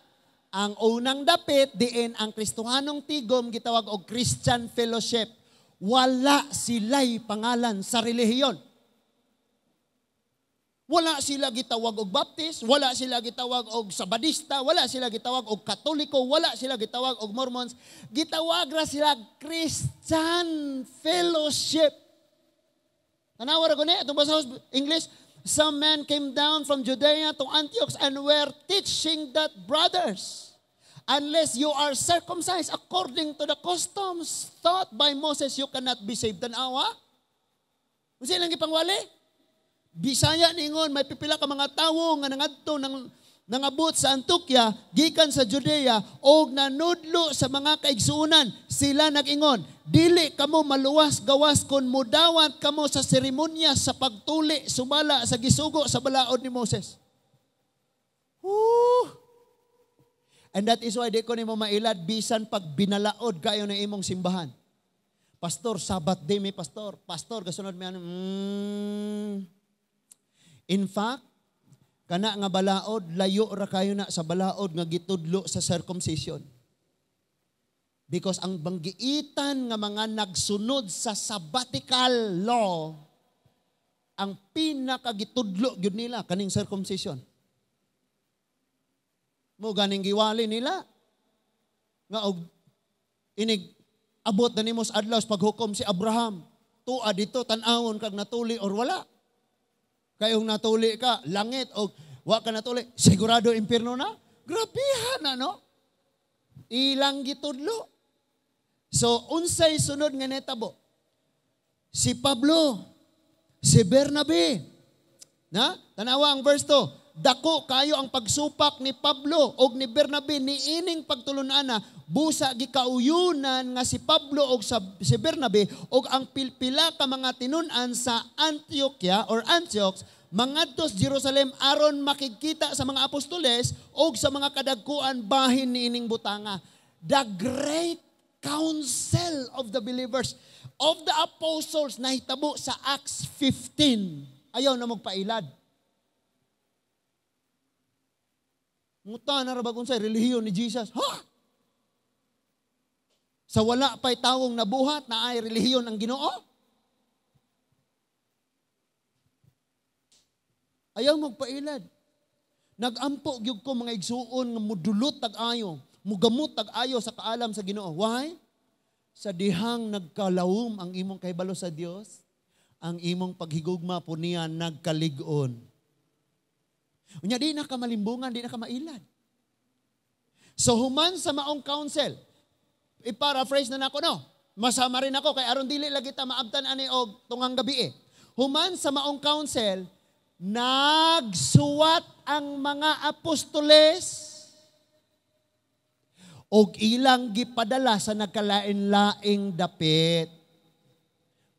Ang unang dapit diin ang Kristohanong tigom gitawag og Christian Fellowship. Wala sila'y pangalan sa relihiyon. Wala sila gitawag og Baptist, wala sila gitawag og Sabadista, wala sila gitawag og Katoliko, wala sila gitawag og Mormons. Gitawag ra sila Christian Fellowship. Tanawa ra ko ni atong basahon English. Some men came down from Judea to Antioch and were teaching that, brothers, unless you are circumcised according to the customs taught by Moses, you cannot be saved. Tanawa? Unsa ilang gipangwali? Bisaya ningon, may pipila ka mga tawo nga nangadto nang nangabot sa Antioquia gikan sa Judea og nanudlo sa mga kaigsuonan. Sila nag-ingon, dili kamo maluwas gawas kon mudawat kamo sa seremonya sa pagtuli sumala sa gisugo sa balaod ni Moses. Woo! And that is why di ko nimo mailad bisan pag binalaod kayo ng imong simbahan. Pastor, Sabbath day may pastor. Pastor, gasunod may ano. In fact, kana nga balaod, layo ra kayo na sa balaod nga gitudlo sa circumcision. Because ang banggiitan nga mga nagsunod sa sabbatical law, ang pinakagitudlo gyud nila kaning circumcision. Mo ganing giwali nila nga og inig abot na nimo sa adlaw sa paghukom si Abraham. Tua dito tan-awon kag natuli or wala. Kayong natuli ka, langit o wa ka natuli, sigurado impierno na. Grabihan na, no? Ilang gitudlo. So, unsay sunod nga netabo? Si Pablo, si Bernabe. Na? Tanawa ang verse 2. Dako kayo ang pagsupak ni Pablo og ni Bernabe ni ining pagtulun-ana, busa gikauyunan nga si Pablo og si Bernabe og ang pilpila ka mga tinun-an sa Antioquia or Antioch mangadto sa Jerusalem aron makigkita sa mga apostoles og sa mga kadagkuan bahin niining butanga. The great council of the believers of the apostles nahitabo sa Acts 15. Ayaw na magpailad. Muta na ra bag unsay relihiyon ni Jesus. Ha? Sa wala pa'y tawong nabuhat na ay relihiyon ang Ginoo? Ayaw magpailad. Nagampo gyud ko mga igsuon nga mudulot tag-ayo, mugamot tag-ayo sa kaalam sa Ginoo. Why? Sa dihang nagkalawom ang imong kahibalo sa Dios, ang imong paghigugma po niya nagkalig-on. Unya di na ka malimbungan, di na ka mailad. So human sa maong council, i-paraphrase na nako no. Masama rin ako kay aron dili lagi ta maabtan ani og tungang gabi eh. Human sa maong council, nagsuwat ang mga apostoles og ilang gipadala sa nagkalain-laing dapit.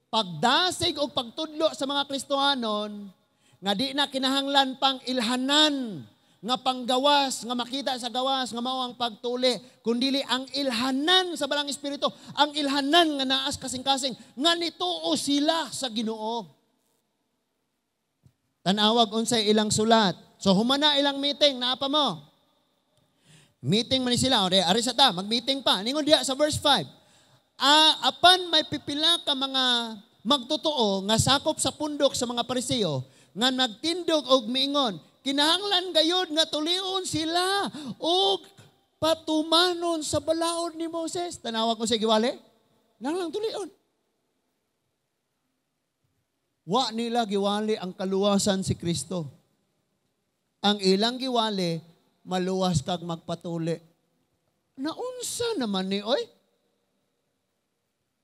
Pagdasig og pagtudlo sa mga Kristohanon, nga di na kinahanglan pang ilhanan, nga panggawas, nga makita sa gawas, nga mao ang pagtuli, kundili ang ilhanan sa Balang Espiritu, ang ilhanan nga naas kasing-kasing, nga nituo sila sa Ginoo. Tanawag unsay ilang sulat. So humana ilang meeting, naa pa mo. Meeting man ni sila, o di, ari sa ta, mag-meeting pa. Ningon diya sa verse 5. Apan may pipila ka mga magtotoo nga sakop sa pundok sa mga Pariseo, nga nagtindog og miingon, kinahanglan gayud nga tulion sila og patumanon sa balaod ni Moses. Tanawag ko sa giwali, nang lang tulion. Wa nila giwali ang kaluwasan si Kristo. Ang ilang giwali, maluwas kag magpatuli. Naunsa naman ni oy?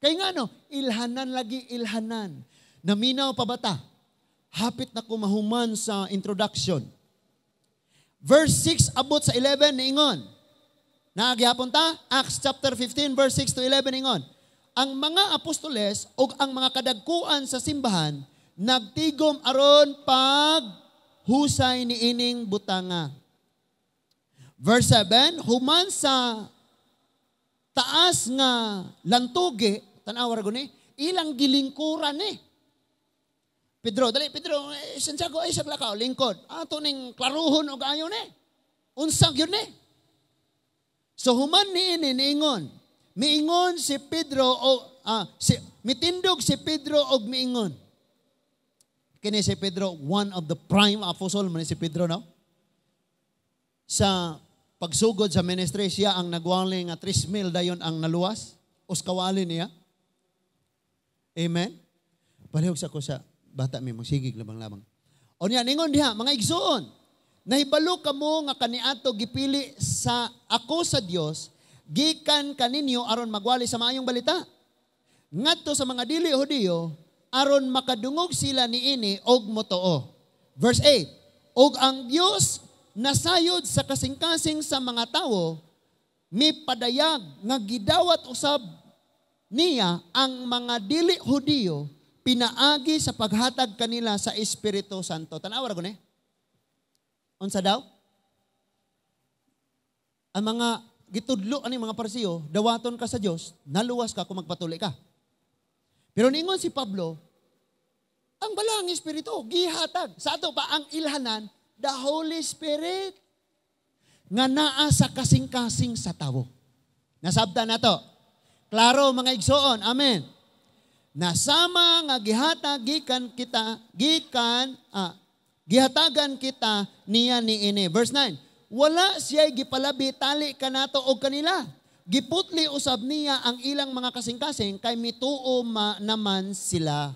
Kay nga no, ilhanan lagi ilhanan. Naminaw pa bata? Hapit na ko mahuman sa introduction. Verse 6 abot sa 11 niingon. Naagyapon ta? Acts chapter 15 verse 6 to 11 ingon. Ang mga apostoles o ang mga kadagkuan sa simbahan Nagtigom aron pag husay ni ining butanga. Verse 7, human sa taas nga lantugi, tanawa ra guni, ilang gilingkuran ni. Pedro, dali Pedro, eh, Santiago, ay sa lakaw, lingkod. Ato ning klaruhon og ayo ni. Unsa gyud ni? So human ni ini niingon. Miingon si Pedro o si mitindog si Pedro og miingon. Kini si Pedro, one of the prime apostle man si Pedro, no? Sa pagsugod sa ministry, siya ang nagwali nga 3,000 dayon ang naluwas. Uskawali niya. Amen? Palihog sa ko sa bata mi, magsigig labang-labang. O niya, ningon diha, mga igsuon, nahibalo kamo nga kaniadto gipili sa ako sa Dios gikan kaninyo aron magwali sa maayong balita ngadto sa mga dili Hudiyo aron makadungog sila niini og motoo. Verse 8, og ang Dios nasayod sa kasing-kasing sa mga tawo mipadayag nga gidawat usab niya ang mga dili Hudiyo pinaagi sa paghatag kanila sa Espiritu Santo. Tanawa ra guni. Unsa daw? Ang mga gitudlo ani mga Parisiyo, dawaton ka sa Dios, naluwas ka kung magpatuli ka. Pero ningon si Pablo, ang balaang espiritu gihatag. Sa ato pa ang ilhanan, the Holy Spirit nga naa sa kasing-kasing sa tawo. Nasabta na to. Klaro, mga igsoon. Amen. Nasama nga gihatag gikan kita gikan gihatagan kita niya niini. Verse 9. Wala siya gipalabi tali kanato og kanila. Giputli usab niya ang ilang mga kasing-kasing kay mituo ma naman sila.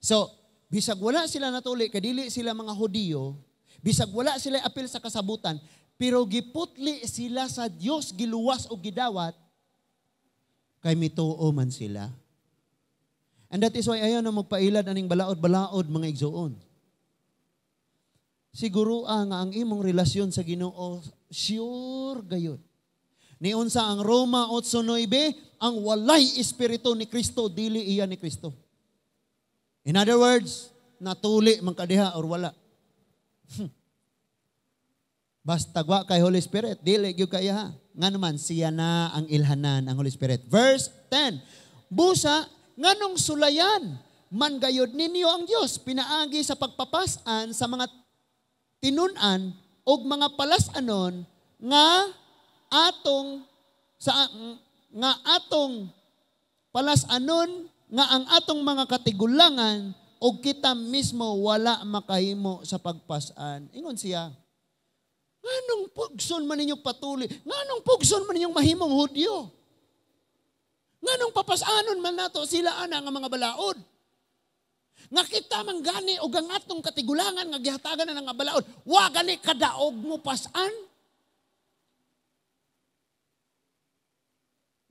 So, bisag wala sila natuli kay dili sila mga Hudiyo, bisag wala sila apil sa kasabutan, pero giputli sila sa Dios, giluwas og gidawat kay mituo man sila. And that is why ayaw na magpailad aning balaod-balaod, mga igsoon. Siguro nga ang imong relasyon sa Ginoo sure gayud. Niunsa ang Roma 8:9, ang walay espiritu ni Kristo dili iya ni Kristo. In other words, natuli man ka diha or wala. Basta wa kay Holy Spirit, dili gyud kaya ha. Nga naman siya na ang ilhanan, ang Holy Spirit. Verse 10. Busa nganong sulayan man gayod ninyo ang Dios pinaagi sa pagpapas-an sa mga tinun-an og mga palas-anon nga atong palas-anon nga ang atong mga katigulangan og kita mismo wala makahimo sa pagpas-an? Ingon siya, nganong pugson man ninyong patuli? Nganong pugson man ninyong mahimong Hudyo? Nganong papasanon man nato sila ana nga mga balaod? Nga kita man gani og ang atong katigulangan nga gihatagan na nga balaod, wa gani kadaog mo pasan?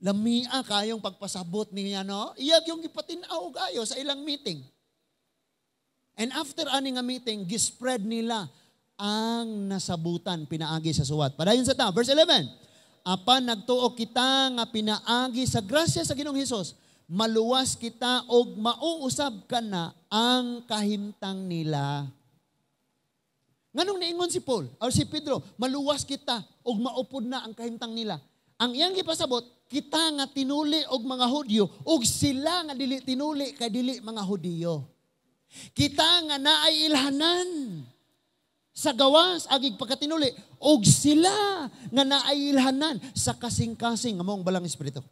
Lamia kayong pagpasabot niya, no? Iyag yung gipatin-aw og ayo sa ilang meeting. And after ani nga meeting, gispread nila ang nasabutan pinaagi sa suwat. Padayon sa ta, verse 11. Apan nagtuo kita nga pinaagi sa grasya sa Ginoong Hesus, maluwas kita og mauusab ka na ang kahimtang nila. Nganong niingon si Paul or si Pedro, maluwas kita og maupod na ang kahimtang nila? Ang iyang gipasabot, kita nga tinuli og mga Hudyo og sila nga dili tinuli kay dili mga Hudiyo. Kita nga naay ilhanan sa gawas agig pagkatinuli og sila nga naay ilhanan sa kasing-kasing nga maong balang espiritu.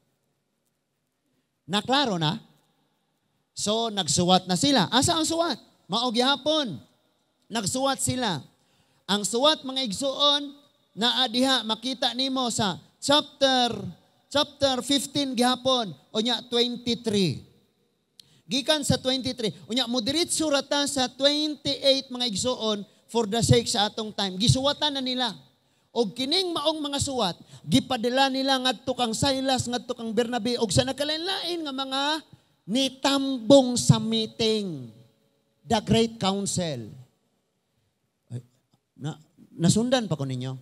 Naklaro na? So nagsuwat na sila. Asa ang suwat? Mao gihapon. Nagsuwat sila. Ang suwat, mga igsuon, naa diha makita nimo sa chapter 15 gihapon unya 23. Gikan sa 23 unya mo diretso ra ta sa 28, mga igsuon, for the sake sa atong time. Gisuwatan na nila. Og kining maong mga suwat, gipadala nila ngadto kang Silas, ngadto kang Bernabe og sa nakalain-lain nga mga nitambong sa meeting, the Great Council. Ay, nasundan pa ko ninyo.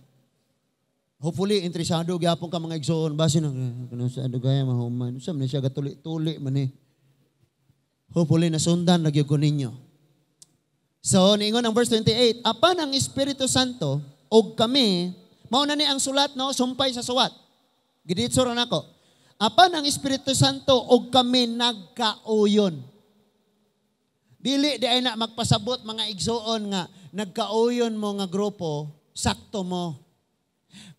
Hopefully, interesado gyapon ka, mga igsoon. Base na, kuno sa gaya mahuman. Sa man siya gatuli-tuli man eh. Hopefully, nasundan na gyud ko ninyo. So, niingon ang verse 28, apan ang Espiritu Santo og kami, mao na ni ang sulat, no, sumpay sa suwat. Giditso ra nako. Apan ang Espiritu Santo og kami nagkauyon. Dili di ay na magpasabot, mga igsuon, nga nagkauyon mo nga grupo, sakto mo.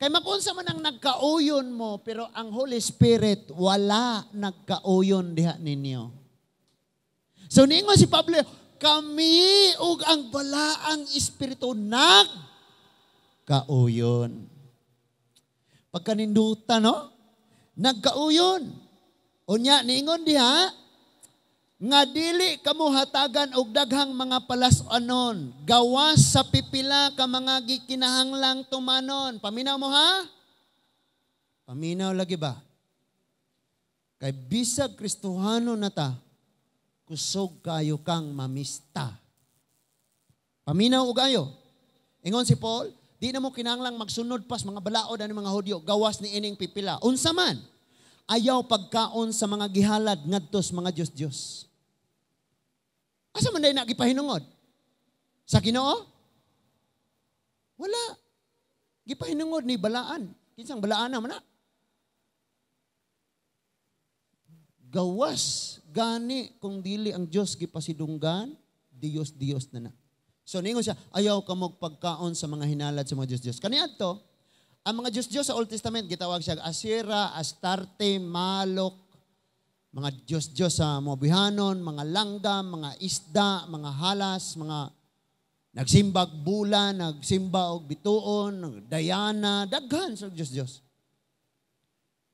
Kay makunsa man ang nagkauyon mo, pero ang Holy Spirit wala nagkauyon diha ninyo. So niingon si Pablo, kami ug ang Balaang Espiritu nagkauyon. Pagkaninduta, no? Nagkauyon. Unya, niingon diha, nga dili kamo hatagan og daghang mga palas-anon, gawas sa pipila ka mga gikinahanglang tumanon. Paminaw mo ha? Paminaw lagi ba? Kay bisag Kristohano na ta, kusog kayo kang mamista. Paminaw og ayo. Ingon si Paul, di na mo kinahanglang magsunod pas mga balaod ani mga Hudyo, gawas ni ining pipila. Unsa man? Ayaw pagkaon sa mga gihalad ngadto sa mga Diyos-Diyos. Asa man day na gipahinungod? Sa Ginoo? Wala. Gipahinungod ni balaan. Kinsang balaan naman na? Gawas gani kung dili ang Dios gipasidunggan, Dios Dios na na. So ningon siya, ayaw ka pagkaon sa mga hinalad sa mga Diyos-Diyos. Kaniadto, ang mga Diyos-Diyos sa Old Testament, gitawag siya Asira, Astarte, Malok, mga Diyos-Diyos sa Moabihanon, mga langgam, mga isda, mga halas, mga nagsimbag bula, nagsimba og bituon, Diana, daghan sa Diyos-Diyos.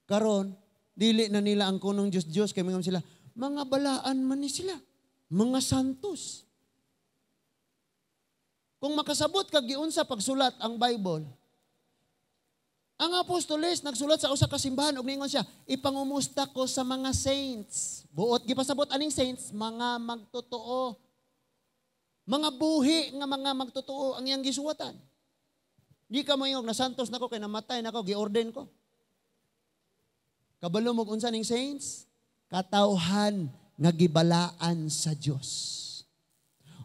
Karon, dili na nila ang kunong Diyos-Diyos, kay mga sila, mga balaan man ni sila, mga santos. Kung makasabot kag giunsa pagsulat ang Bible, ang apostoles nagsulat sa usa ka simbahan og ningon siya, ipangumusta ko sa mga saints. Buot gipasabot aning saints, mga magtotoo. Mga buhi nga mga magtotoo ang iyang gisuwatan. Di ka moingog na santos nako kay namatay nako, giorden ko. Kabalo mo unsa ning saints? Katawhan nga gibalaan sa Dios.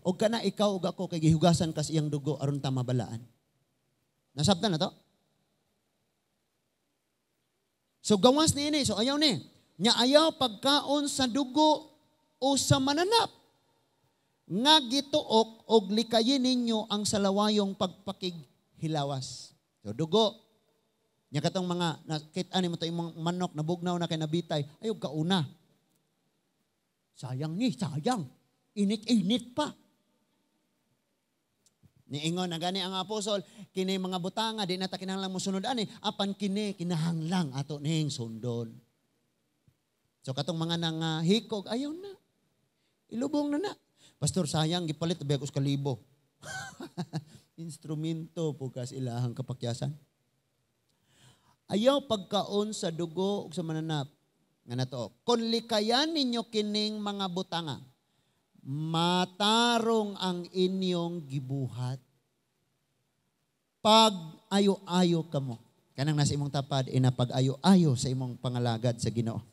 Og kana ikaw ug ako kay gihugasan kas iyang dugo aron ta mabalaan. Nasabtan na to? So gawas niini, so ayaw ni. Nya ayaw pagkaon sa dugo o sa mananap nga gituok og likayin ninyo ang salawayong pagpakighilawas. So dugo. Nya katong mga nakita nimo to imong manok nabugnaw na kay nabitay, ayaw kauna. Sayang ni, sayang. Init-init pa. Niingon na gani ang apostol, kini mga butanga di na ta kinahanglan mosunod ani, apan kini kinahanglang ato ning sundon. So katong mga nang hikog, ayaw na. Ilubong na na. Pastor, sayang gipalit bag us kalibo. Instrumento po kas ilahang kapakyasan. Ayaw pagkaon sa dugo ug sa mananap nga natuok. Kon likayan ninyo kining mga butanga, matarong ang inyong gibuhat. Pag ayo-ayo kamo. Kanang nasa imong tapad, ina pag ayo-ayo sa imong pangalagad sa Ginoo.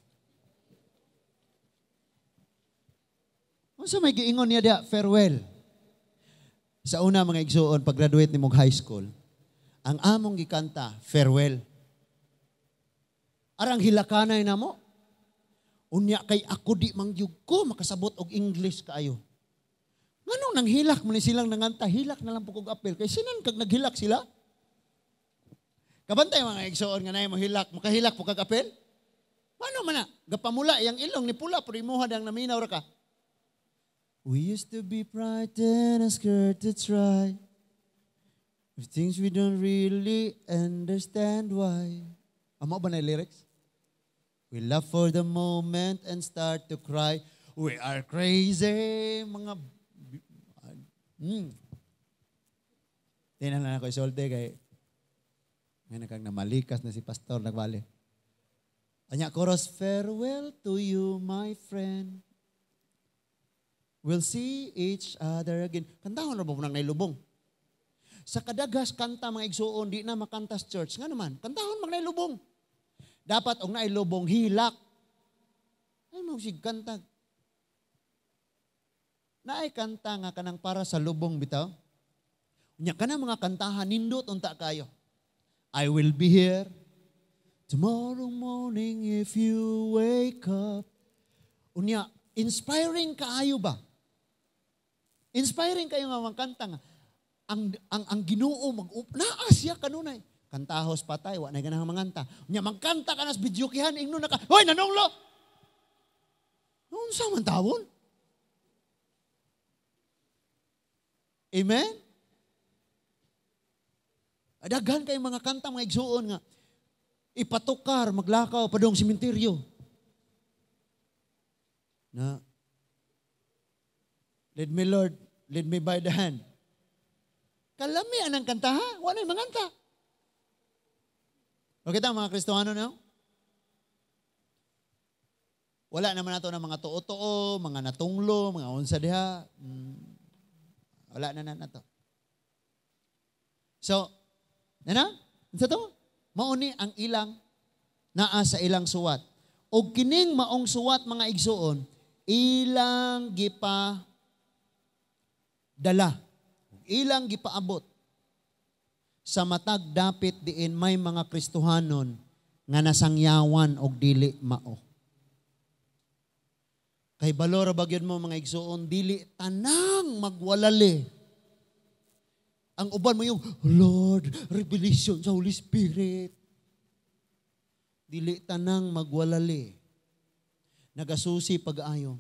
Unsa may giingon niya diha? Farewell. Sa una mga igsuon, pag-graduate nimong high school, ang among gikanta, farewell. Arang hilakanay namo. Unya kay ako di mangyug ko makasabot og English kaayo. Nganong nanghilak man ni silang nanganta, hilak na lang po kog apel. Kay sinan kag naghilak sila? Kabantay mga igsoon nga naay mo hilak, makahilak po kag apel? Paano man na? Gapamula yang ilong ni pula pero imuha dang naminaw ra ka. We used to be frightened and scared to try. If things we don't really understand why. Amo ba na lyrics? We laugh for the moment and start to cry. We are crazy. Mga... Tinan lang ako isolte kay... Ngayon kang namalikas na si pastor nagbali. Anya chorus, farewell to you, my friend. We'll see each other again. Kantahon na ba mo nang nailubong? Sa kadagas kanta mga igsuon, di na makanta sa church. Nga naman, kantahon mag nailubong. Dapat og nailubong hilak. Ay mo sig kanta. Naay kanta nga kanang para sa lubong bitaw. Unya kanang mga kantahan nindot unta kayo. "I will be here tomorrow morning if you wake up." Unya, inspiring kaayo ba? Inspiring kayo nga mga kanta nga ang Ginoo mag naa siya kanunay. Kantahos patay, wa na ganahang manganta. Unya magkanta ka na sa videokehan, ingno na ka, "Hoy, nanunglo!" Unsa man tawon? Amen? Daghan kay mga kanta, mga igsuon nga ipatukar, maglakaw padong sementeryo. Na, "Lead me, Lord, lead me by the hand." Kalami ang kanta ha? Wala yung manganta. Okay ta, mga Kristohano, no? Wala naman nato ng mga tuo-tuo, mga natunglo, mga unsa diha. Wala na na to. So, na? Unsa to? Mao ni ang ilang naa sa ilang suwat. Og kining maong suwat, mga igsuon, ilang gipa dala, ilang gipaabot sa matag dapit diin may mga Kristohanon nga nasangyawan og dili mao. Kay balora ba gyud mo, mga igsuon, dili tanang magwalali. Ang uban mo yung, "Lord, revelation sa Holy Spirit." Dili tanang magwalali. Nagasusi pag-ayo.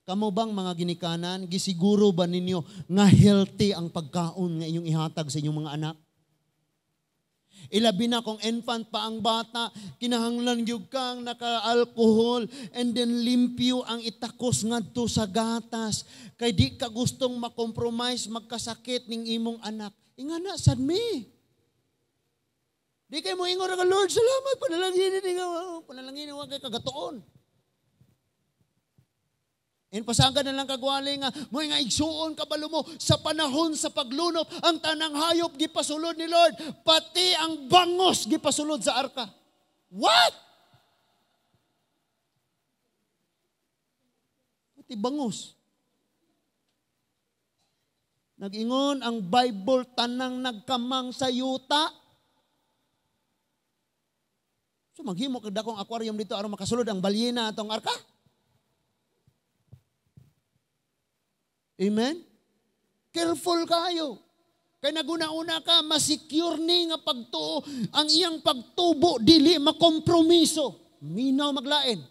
Kamo bang mga ginikanan, gisiguro ba ninyo nga healthy ang pagkaon nga inyong ihatag sa inyong mga anak? Ilabi na kung infant pa ang bata, kinahanglan gyud kang naka-alcohol and then limpyo ang itakos ngadto sa gatas. Kay di ka gustong makompromise, magkasakit ning imong anak. Ingana sad mi. Di kay mo ingon nga, "Lord, salamat, panalangin ni nga, panalangin wa kay kagatuon." And pasagad na lang kagwali nga, mo nga igsuon kabalo mo, sa panahon sa paglunop, ang tanang hayop gipasulod ni Lord, pati ang bangos gipasulod sa arka. What? Pati bangos. Nag-ingon ang Bible, tanang nagkamang sa yuta. So maghimo kag dakong aquarium dito aron makasulod ang balyena atong arka. Amen? Careful kayo. Kay naguna-una ka, masecure ni nga pagtuo, ang iyang pagtubo, dili makompromiso. Minaw maglain.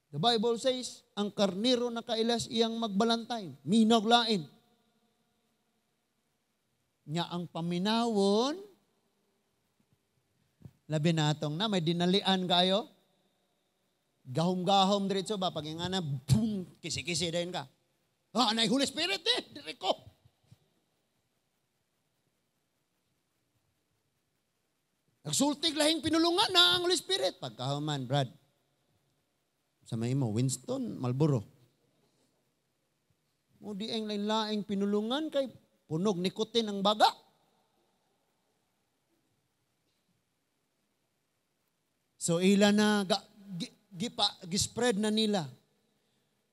The Bible says, ang karniro nakailas iyang magbalantay. Minaw lain. Nya ang paminawon, labi natong na, may dinalian kayo. Gahom-gahom diretso ba? Pag nga na, boom, kisi-kisi din ka. Ah, anay Holy Spirit eh, dire ko. Nagsultig lahing pinulungan na ang Holy Spirit. Pagkahuman, Brad, sa may imo, Winston, Marlboro. Mo di ang lain-laing pinulungan kay punog nikotin ang baga. So ila na, gispread na nila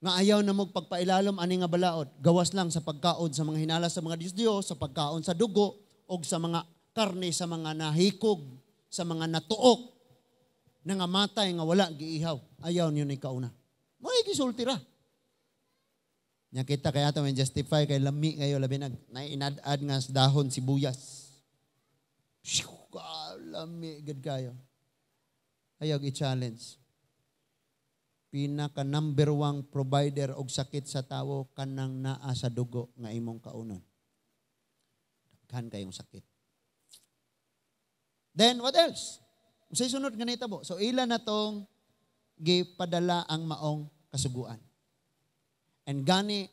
nga ayaw na magpagpailalom ani nga balaod, gawas lang sa pagkaon sa mga hinala sa mga Diyos-Diyos, sa pagkaon sa dugo og sa mga karne sa mga nahikog, sa mga natuok na nga matay nga wala giihaw. Ayaw niyo ni kauna. Mo'y gisulti ra. Nya kita kaya ato may justify kay lami kayo, labi nag nainad-ad nga dahon sibuyas. Phew, lami gid kayo. Ayaw i-challenge. Pinaka number one provider og sakit sa tawo kanang naa sa dugo nga imong kaunon. Daghan kayong sakit. Then what else? Unsay sunod nga nahitabo? So ila na tong gipadala ang maong kasuguan. And gani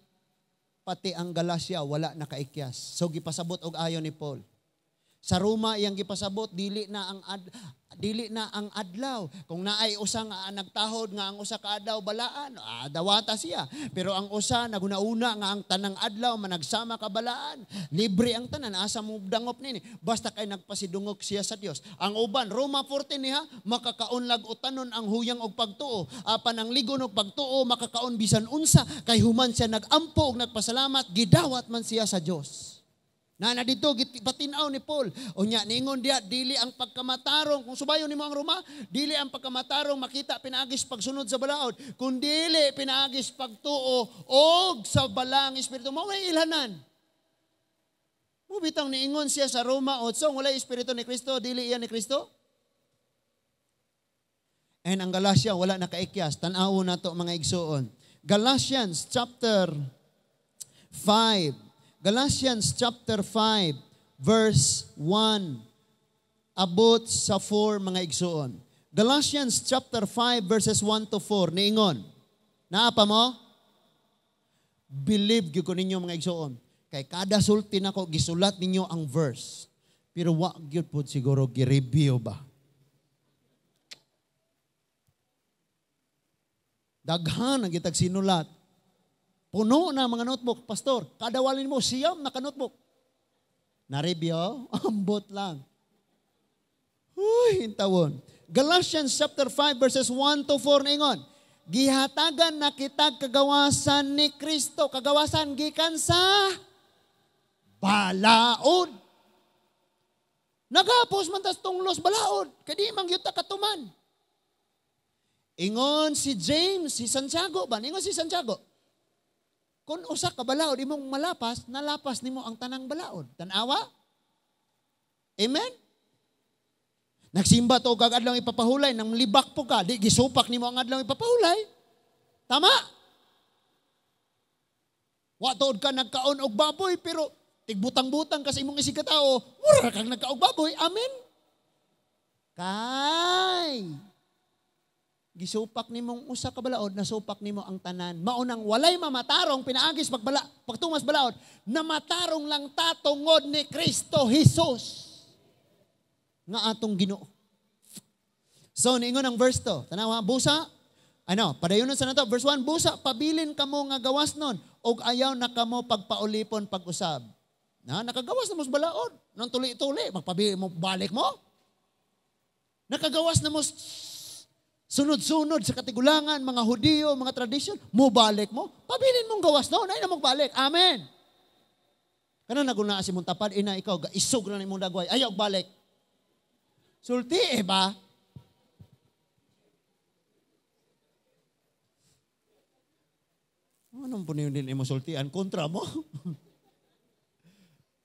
pati ang Galacia wala nakaikyas. So gipasabot og ayo ni Paul. Sa Roma iyang gipasabot, dili na ang Dili na ang adlaw. Kung naay usa nga nagtahod nga ang usa ka adlaw balaan, dawata siya. Pero ang usa naguna-una nga ang tanang adlaw managsama ka balaan, libre ang tanan, asa mo dangop nini. Basta kay nagpasidungog siya sa Dios. Ang uban, Roma 14 niya, makakaunlag utanon ang huyang og pagtuo. Apan ang ligon og pagtuo makakaon bisan unsa kay human siya nagampo og nagpasalamat, gidawat man siya sa Dios. Na dito patinaw ni Paul. Unya ningon diha dili ang pagkamatarong, kung subayon nimo ang Roma, dili ang pagkamatarong makita pinaagis pagsunod sa balaod, kun dili pinaagis pagtuo og sa balang espiritu. Mao may ilhanan. Mo bitang niingon siya sa Roma 8, walay espiritu ni Kristo, dili iya ni Kristo. And ang Galatia wala nakaikyas. Tan-awon nato mga igsuon. Galatians chapter 5. Galatians chapter 5, verse 1, abot sa 4 mga igsuon. Galatians chapter 5, verses 1 to 4, niingon. Naa pa mo? Believe gyud ko ninyo mga igsuon. Kay kada sulti nako gisulat ninyo ang verse. Pero wa gyud pod siguro gi-review ba? Daghan ang gitag sinulat. Puno na mga notebook, pastor. Kada walin mo, 9 naka-notebook. Na-review? Ambot lang. Huy, intawon. Galatians chapter 5 verses 1 to 4 ningon. Gihatagan na kitag kagawasan ni Kristo. Kagawasan gikan sa balaod. Nagapos man tas tunglos balaod. Kay di man gyud ta katuman. Ingon si James, si Santiago ba? Ingon si Santiago. Kung usa ka balaod imong malapas, nalapas nimo ang tanang balaod. Tan-awa? Amen? Nagsimba to kag adlaw ipapahulay, nang libak po ka, di gisupak nimo ang adlaw ipapahulay. Tama? Wa tuod ka nagkaon og baboy pero tigbutang-butang ka sa imong isig katao, mura kang nagkaog baboy. Amen? Kay gisupak nimong usa ka balaod, nasupak nimo ang tanan. Maunang walay mamatarong pinaagis pagtumas balaod, namatarong lang ta tungod ni Kristo Jesus nga atong Ginoo. So niingon ang verse 2. Tanawa, busa ano, padayonon sa nato verse 1, busa pabilin kamo nga gawas nun og ayaw na kamo pagpaulipon pag-usab. Na nakagawas na mo sa balaod nang tuli-tuli, magpabili mo balik mo. Nakagawas na mo sunod-sunod sa katigulangan, mga Hudiyo, mga tradisyon, mubalik mo, pabilin mong gawas no, na mo balik. Amen. Kana naguna si mong tapad, ina ikaw, isog na imong dagway, ayaw balik. Sulti eh ba? Anong puno din imo sultian? Kontra mo?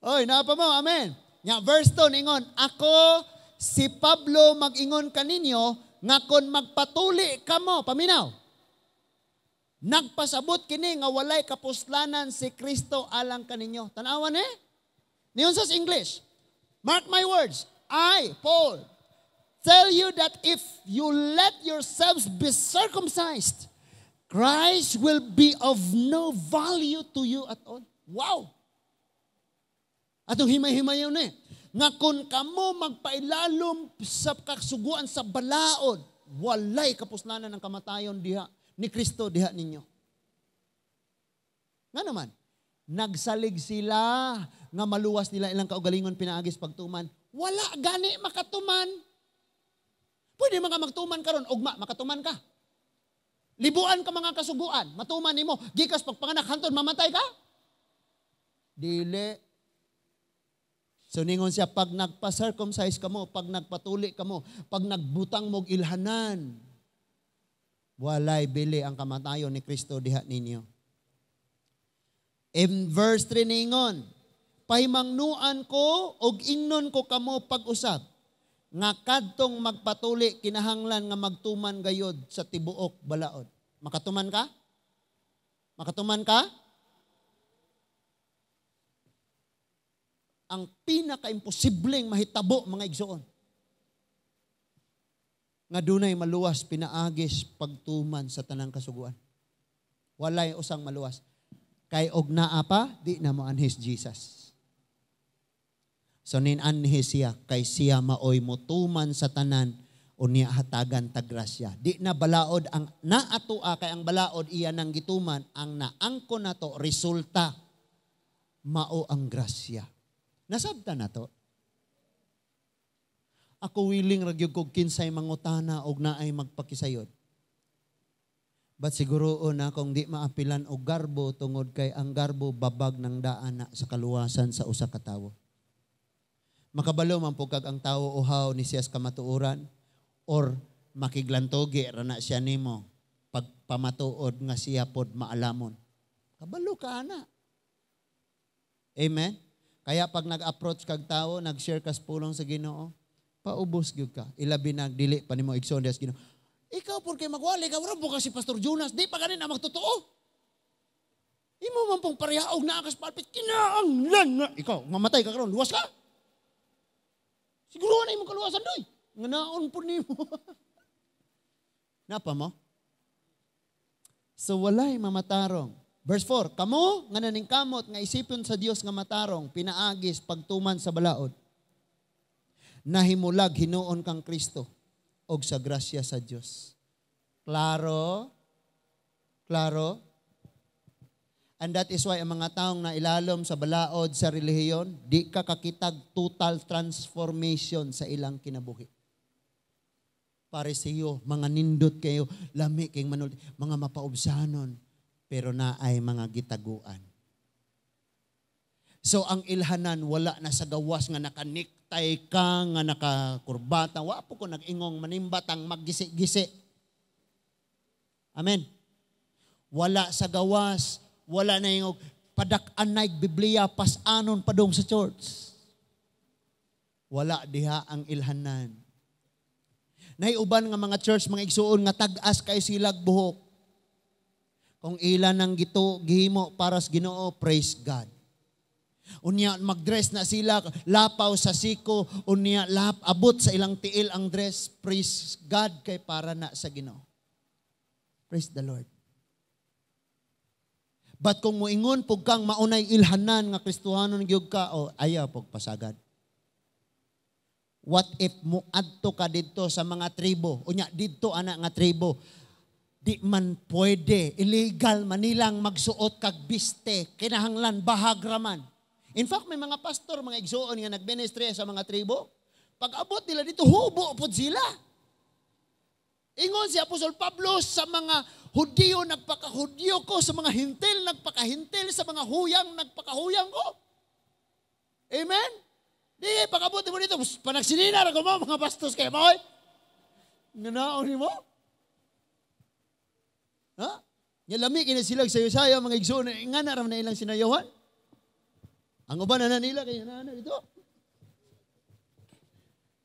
Oy, naapa mo, amen. Nya, verse 2, ningon, ako si Pablo mag-ingon kaninyo, nga kon magpatuli kamo, paminaw. Nagpasabot kini nga walay kapuslanan si Kristo alang kaninyo. Tanawan eh. Niyon sa English. Mark my words, I, Paul, tell you that if you let yourselves be circumcised, Christ will be of no value to you at all. Wow! Atong himay-himayon eh. Nga kung kamo magpailalom sa kasuguan sa balaod, walay kapuslanan ng kamatayon diha ni Kristo diha ninyo. Nga naman, nagsalig sila nga maluwas nila ilang kaugalingon pinaagis pagtuman. Wala gani makatuman. Pwede mga magtuman karon, ugma makatuman ka. Libuan ka mga kasuguan, matuman nimo, gikas pagpanganak hantod mamatay ka? Dili. So ningon siya, pag nagpa-circumcise ka mo, pag nagpatuli ka mo, pag nagbutang mog ilhanan, walay bili ang kamatayon ni Kristo diha ninyo. In verse 3 ningon, pahimangnuan ko og ingnon ko kamo pag-usab, nga kadtong magpatuli kinahanglan nga magtuman gayod sa tibuok balaod. Makatuman ka? Makatuman ka? Ang pinaka-imposibleng mahitabo mga igsoon. Nga dunay maluwas pinaagis pagtuman sa tanang kasuguan. Walay usang maluwas. Kay og naa pa, di na mo anhis Jesus. So nin-anhi siya kay siya maoy mutuman sa tanan, unya hatagan tag grasya. Di na balaod ang naatua kay ang balaod iya nang gituman, ang naangko nato resulta mao ang grasya. Nasabta na to. Ako, willing ra gyud kog kinsay mangutana og naay magpakisayod. But siguro na kung di maapilan og garbo tungod kay ang garbo babag ng daan na sa kaluwasan sa usa ka tawo. Makabalo man po kag ang tawo uhaw ni siya sa kamatuoran or makiglantogi ra na siya nimo pagpamatuod nga siya pod maalamon. Kabalo ka ana. Amen? Kaya pag nag-approach kag tawo, nag-share kas pulong sa Ginoo, paubos gyud ka. Ilabi na dili pa nimo igsoon sa Ginoo. Ikaw, porque magwali ka, wala ka si Pastor Jonas, di pa ganin ang magtotoo. Imo man pong parehaog naa kas pulpit, kinaanglan nga. Ikaw, mamatay ka karon, luwas ka. Siguro na imong kaluwasan doy. Nga naon po nimo. Napa mo? So walay mamatarong. Verse 4, "Kamo nga naningkamot nga isipon sa Dios nga matarong pinaagis pagtuman sa balaod, nahimulag hinuon kang Kristo og sa grasya sa Dios." Klaro? Klaro? And that is why ang mga taong nailalom sa balaod sa relihiyon, di ka kakitag total transformation sa ilang kinabuhi. Parisiyo, mga nindot kayo, lami kayong manulti, mga mapaubsanon, pero naay mga gitaguan. So ang ilhanan wala na sa gawas nga nakanektay ka, nga nakakurbata. Wa po ko nag-ingong manimbatang maggisi-gisi. Amen. Wala sa gawas, wala na yung padak-an Biblia, pasanon padung sa church. Wala diha ang ilhanan. Naiuban nga mga church, mga igsuon, nga tag-as kay silag buhok. Kung ilan ang gito gihimo para sa Ginoo, praise God. Unya magdress na sila lapaw sa siko, unya lap abot sa ilang tiil ang dress, praise God kay para na sa Ginoo. Praise the Lord. But kung moingon pug kang maunay ilhanan nga Kristohanon gyud ka, o ayaw pug pasagad. What if muadto ka didto sa mga tribo? Unya didto ana nga tribo, di man pwede, illegal manilang magsuot kag biste, kinahanglan bahag raman. In fact, may mga pastor, mga igsuon nga nagministry sa mga tribo, pag abot nila dito, hubo pod sila. Ingon si Apostol Pablo, "Sa mga Hudiyo, nagpakahudiyo ko, sa mga Hentil, nagpakahentil, sa mga huyang, nagpakahuyang ko." Amen? Di, pag-abot mo dito, panagsinina ko mo, mga bastos kayo mo. Nga ni mo? Ha? Nga lami kini sila sayo-sayo mga igsoon, nga na na ilang sinayawan. Ang uban na nila kay na na dito.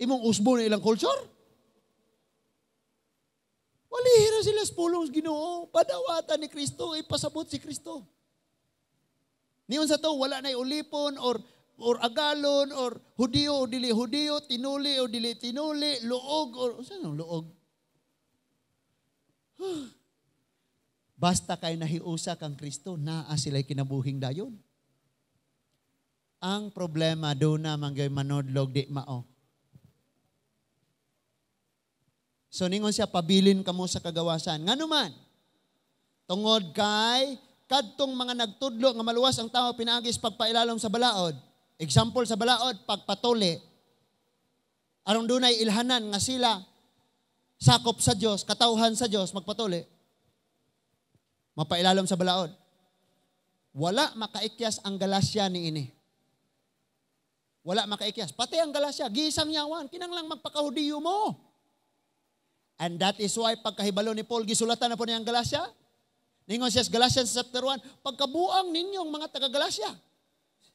Imong usbo na ilang culture. Walihira sila sa pulong Ginoo. Padawatan ni Kristo, ipasabot si Kristo. Niyon sa to, wala na ulipon or agalon or Hudiyo o dili Hudiyo, tinuli o dili tinuli, luog or saan ang luog? Basta kay nahiusa kang Kristo, naa sila'y kinabuhing dayon. Ang problema do na manggay manodlog di mao. So ningon siya, "Pabilin kamo sa kagawasan." Ngano man? Tungod kay kadtong mga nagtudlo nga maluwas ang tao pinaagis pagpailalom sa balaod. Example sa balaod, pagpatuli. Aron dunay ilhanan nga sila sakop sa Dios, katawhan sa Dios, magpatuli. Mapailalom sa balaod. Wala makaikyas ang Galacia ni ini. Wala makaikyas. Pati ang Galacia, gisang yawan, kinanglang magpakahudiyo mo. And that is why pagkahibalo ni Paul, gisulatan na po niya ang Galacia. Ningon siya sa Galatians chapter 1, "Pagkabuang ninyong mga taga-Galacia."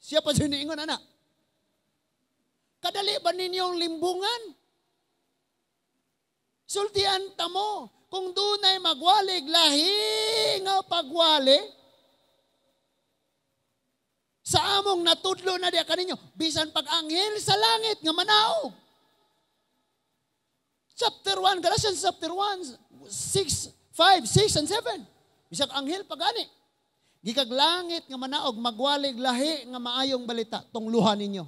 Siya pa siya niingon, anak. "Kadali ba ninyong limbungan? Sultian ta mo, kung dunay magwalig, lahi nga pagwali, sa among natudlo na diya kaninyo, bisan pag anghel sa langit nga manaog." Chapter 1, Galatians chapter 1, 6, 5, 6, and 7. Bisag anghel pagani. Gikag langit nga manaog, magwalig lahi nga maayong balita, tungluhan ninyo.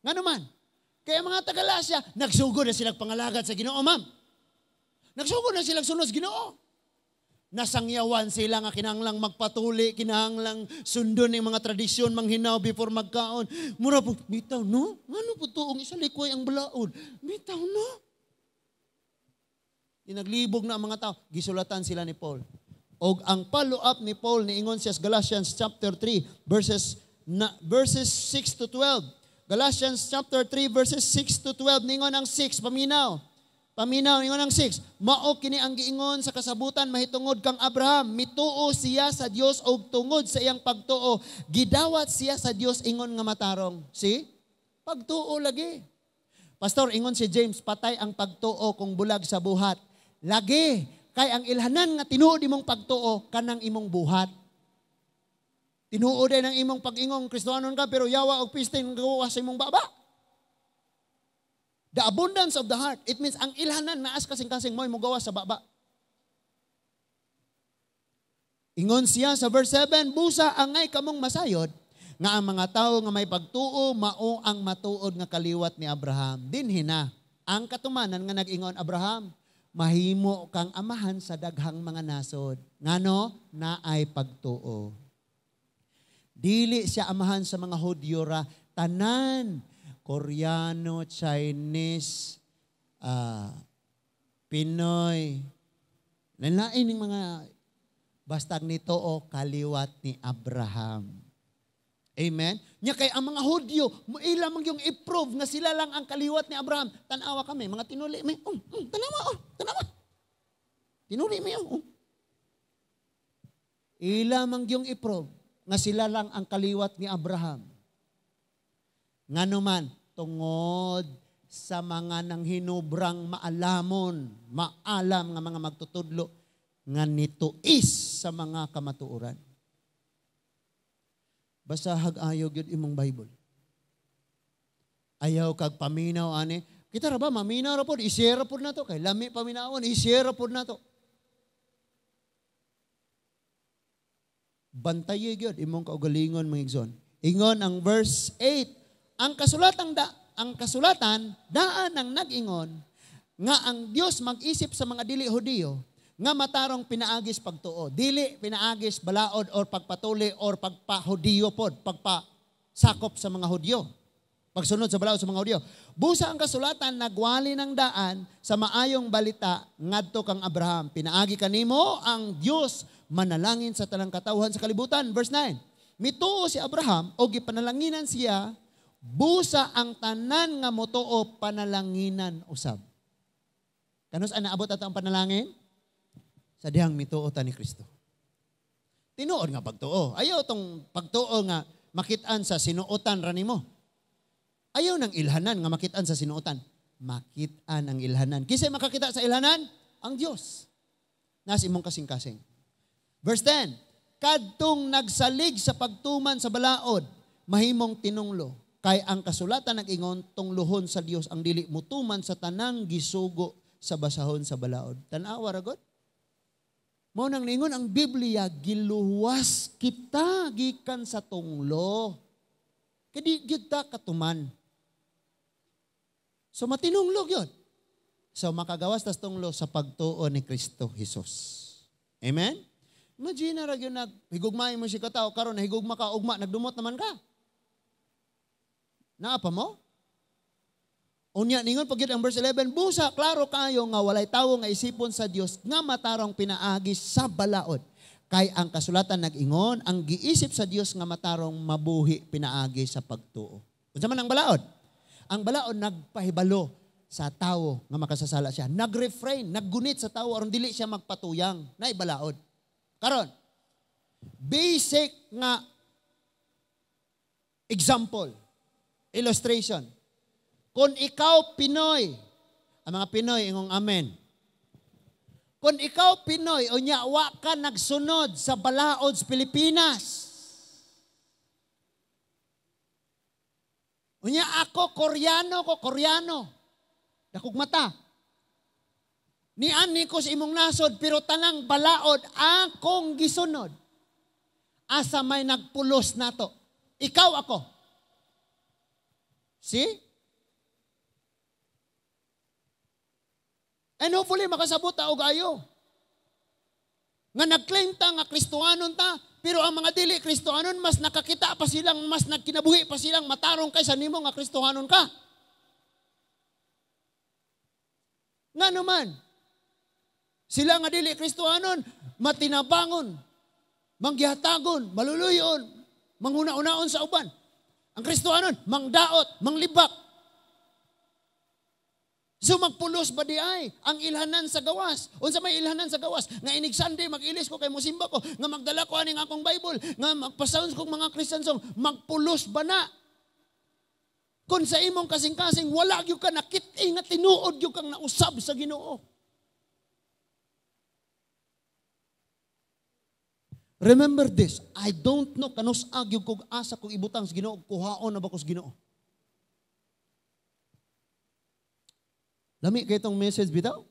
Ngano man? Kaya mga taga-Galacia, nagsugod na silang pangalagad sa Ginoo, ma'am. Nagsugod na silang sunod sa Ginoo. Nasangyawan sila nga kinahanglang magpatuli, kinahanglang sundon ng mga tradisyon, manghinaw before magkaon. Mura po, bitaw, no? Ano po tuong isalikway ang balaod? Bitaw, no? Naglibog na ang mga tao. Gisulatan sila ni Paul. Og ang follow-up ni Paul, niingon siya sa Galatians chapter 3, verses 6 to 12. Galatians chapter 3, verses 6 to 12, ningon ang 6, paminaw. Paminaw, ningon ang 6. Mao kini ang giingon sa kasabutan mahitungod kang Abraham, mituo siya sa Dios og tungod sa iyang pagtuo, gidawat siya sa Dios ingon nga matarong. See? Pagtuo lagi. Pastor, ingon si James, patay ang pagtuo kung bulag sa buhat. Lagi, kay ang ilhanan nga tinuod imong pagtuo kanang imong buhat. Tinuod ay ng imong pag-ingong Kristohanon ka pero yawa og pisting gawa sa imong baba. The abundance of the heart, it means ang ilhanan naas kasing-kasing mo imong gawa sa baba. Ingon siya sa verse 7, busa angay kamong masayod nga ang mga tawo nga may pagtuo mao ang matuod nga kaliwat ni Abraham. Dinhi na ang katumanan nga nag-ingon Abraham, mahimo kang amahan sa daghang mga nasod. Ngano naay pagtuo. Dili siya amahan sa mga Hudyo ra, tanan, Koreano, Chinese, Pinoy, lain ning mga bastag nito o kaliwat ni Abraham. Amen? Nya kay ang mga Hudyo, ila man yung i-prove nga sila lang ang kaliwat ni Abraham. Tanawa kami, mga tinuli may, tanawa, oh, tanawa. Tinuli may, oh. Ila man yung i-prove nga sila lang ang kaliwat ni Abraham. Ngano man, tungod sa mga nanghinubrang maalamon, maalam nga mga magtutudlo, nga nituis sa mga kamatuoran. Basahag ayaw gyud imong Bible. Ayaw kag paminaw ani. Kita ra ba maminaw ra pod, i-share pod nato kay lami paminawon, i-share pod nato. Bantayi gyud imong kaugalingon mga igsoon. Ingon ang verse 8, ang kasulatan daan ang nag-ingon nga ang Dios mag-isip sa mga dili Hudiyo nga matarong pinaagis pagtuo. Dili pinaagis balaod or pagpatuli or pagpahudiyo pod, pagpasakop sa mga Hudyo. Pagsunod sa balaod sa mga Hudyo. Busa ang kasulatan nagwali ng daan sa maayong balita ngadto kang Abraham. Pinaagi kanimo ang Dios manalangin sa tanang katawhan sa kalibutan. Verse 9. Mituo si Abraham o gipanalanginan siya, busa ang tanan nga motuo panalanginan usab. Kanus ang naabot ato ang panalangin? Sa dihang mituo ta ni Kristo. Tinuod nga pagtuo. Ayaw tong pagtuo nga makit-an sa sinuotan ra nimo. Ayaw ng ilhanan nga makit-an sa sinuotan. Makit-an ang ilhanan. Kinsay makakita sa ilhanan? Ang Dios. Nas imong kasing-kasing. Verse 10, kadtong nagsalig sa pagtuman sa balaod, mahimong tinunglo. Kay ang kasulatan nag-ingon, tungluhon sa Dios ang dili mutuman sa tanang gisugo sa basahon sa balaod. Tan-awa ra god. Mao nang ningon ang Biblia, giluwas kita gikan sa tunglo. Kay di gyud ta katuman. So matinunglo gyud. So makagawas tas tunglo sa pagtuo ni Kristo Jesus. Amen? Imagine ra gyud nag higugmain mo si katao karon nahigugma ka ugma nagdumot naman ka. Naa pa mo? Unya ningon pag ang verse 11, busa klaro kayo nga walay tawo nga isipon sa Dios nga matarong pinaagi sa balaod. Kay ang kasulatan nag-ingon, ang giisip sa Dios nga matarong mabuhi pinaagi sa pagtuo. Unsa man ang balaod? Ang balaod nagpahibalo sa tawo nga makasasala siya. Nag-refrain, naggunit sa tawo aron dili siya magpatuyang. Nay balaod. Karon, basic nga example, illustration. Kung ikaw Pinoy, ang mga Pinoy, ingong amen. Kung ikaw Pinoy, o nya, wa ka nagsunod sa balaod sa Pilipinas. Unya ako, Koreano ko, Koreano. Dakog mata. Niani ko sa imong nasod, pero tanang balaod akong gisunod. Asa may nagpulos nato. Ikaw ako. See? And hopefully, makasabot ta og ayo. Nga nag-claim ta nga Kristohanon ta, pero ang mga dili Kristohanon, mas nakakita pa silang, mas nagkinabuhi pa silang matarong kaysa nimo nga Kristohanon ka. Nga naman, sila nga dili Kristohanon, matinabangon, manggihatagon, maluluyon, manghuna-unaon sa uban. Ang Kristohanon, mangdaot, manglibak. So magpulos ba di ay ang ilhanan sa gawas? Unsa may ilhanan sa gawas? Nga inig Sunday mag-ilis ko kay mosimba ko, nga magdala ko aning akong Bible, nga magpasounds kong mga Christian song, magpulos ba na? Kung sa imong kasing-kasing wala gyud ka nakit-i nga tinuod gyud kang nausab sa Ginoo. Remember this, I don't know kanus-a gyud kog asa kog ibutang sa Ginoo, kuhaon na ba ko sa Ginoo? Lami kay itong message bitaw?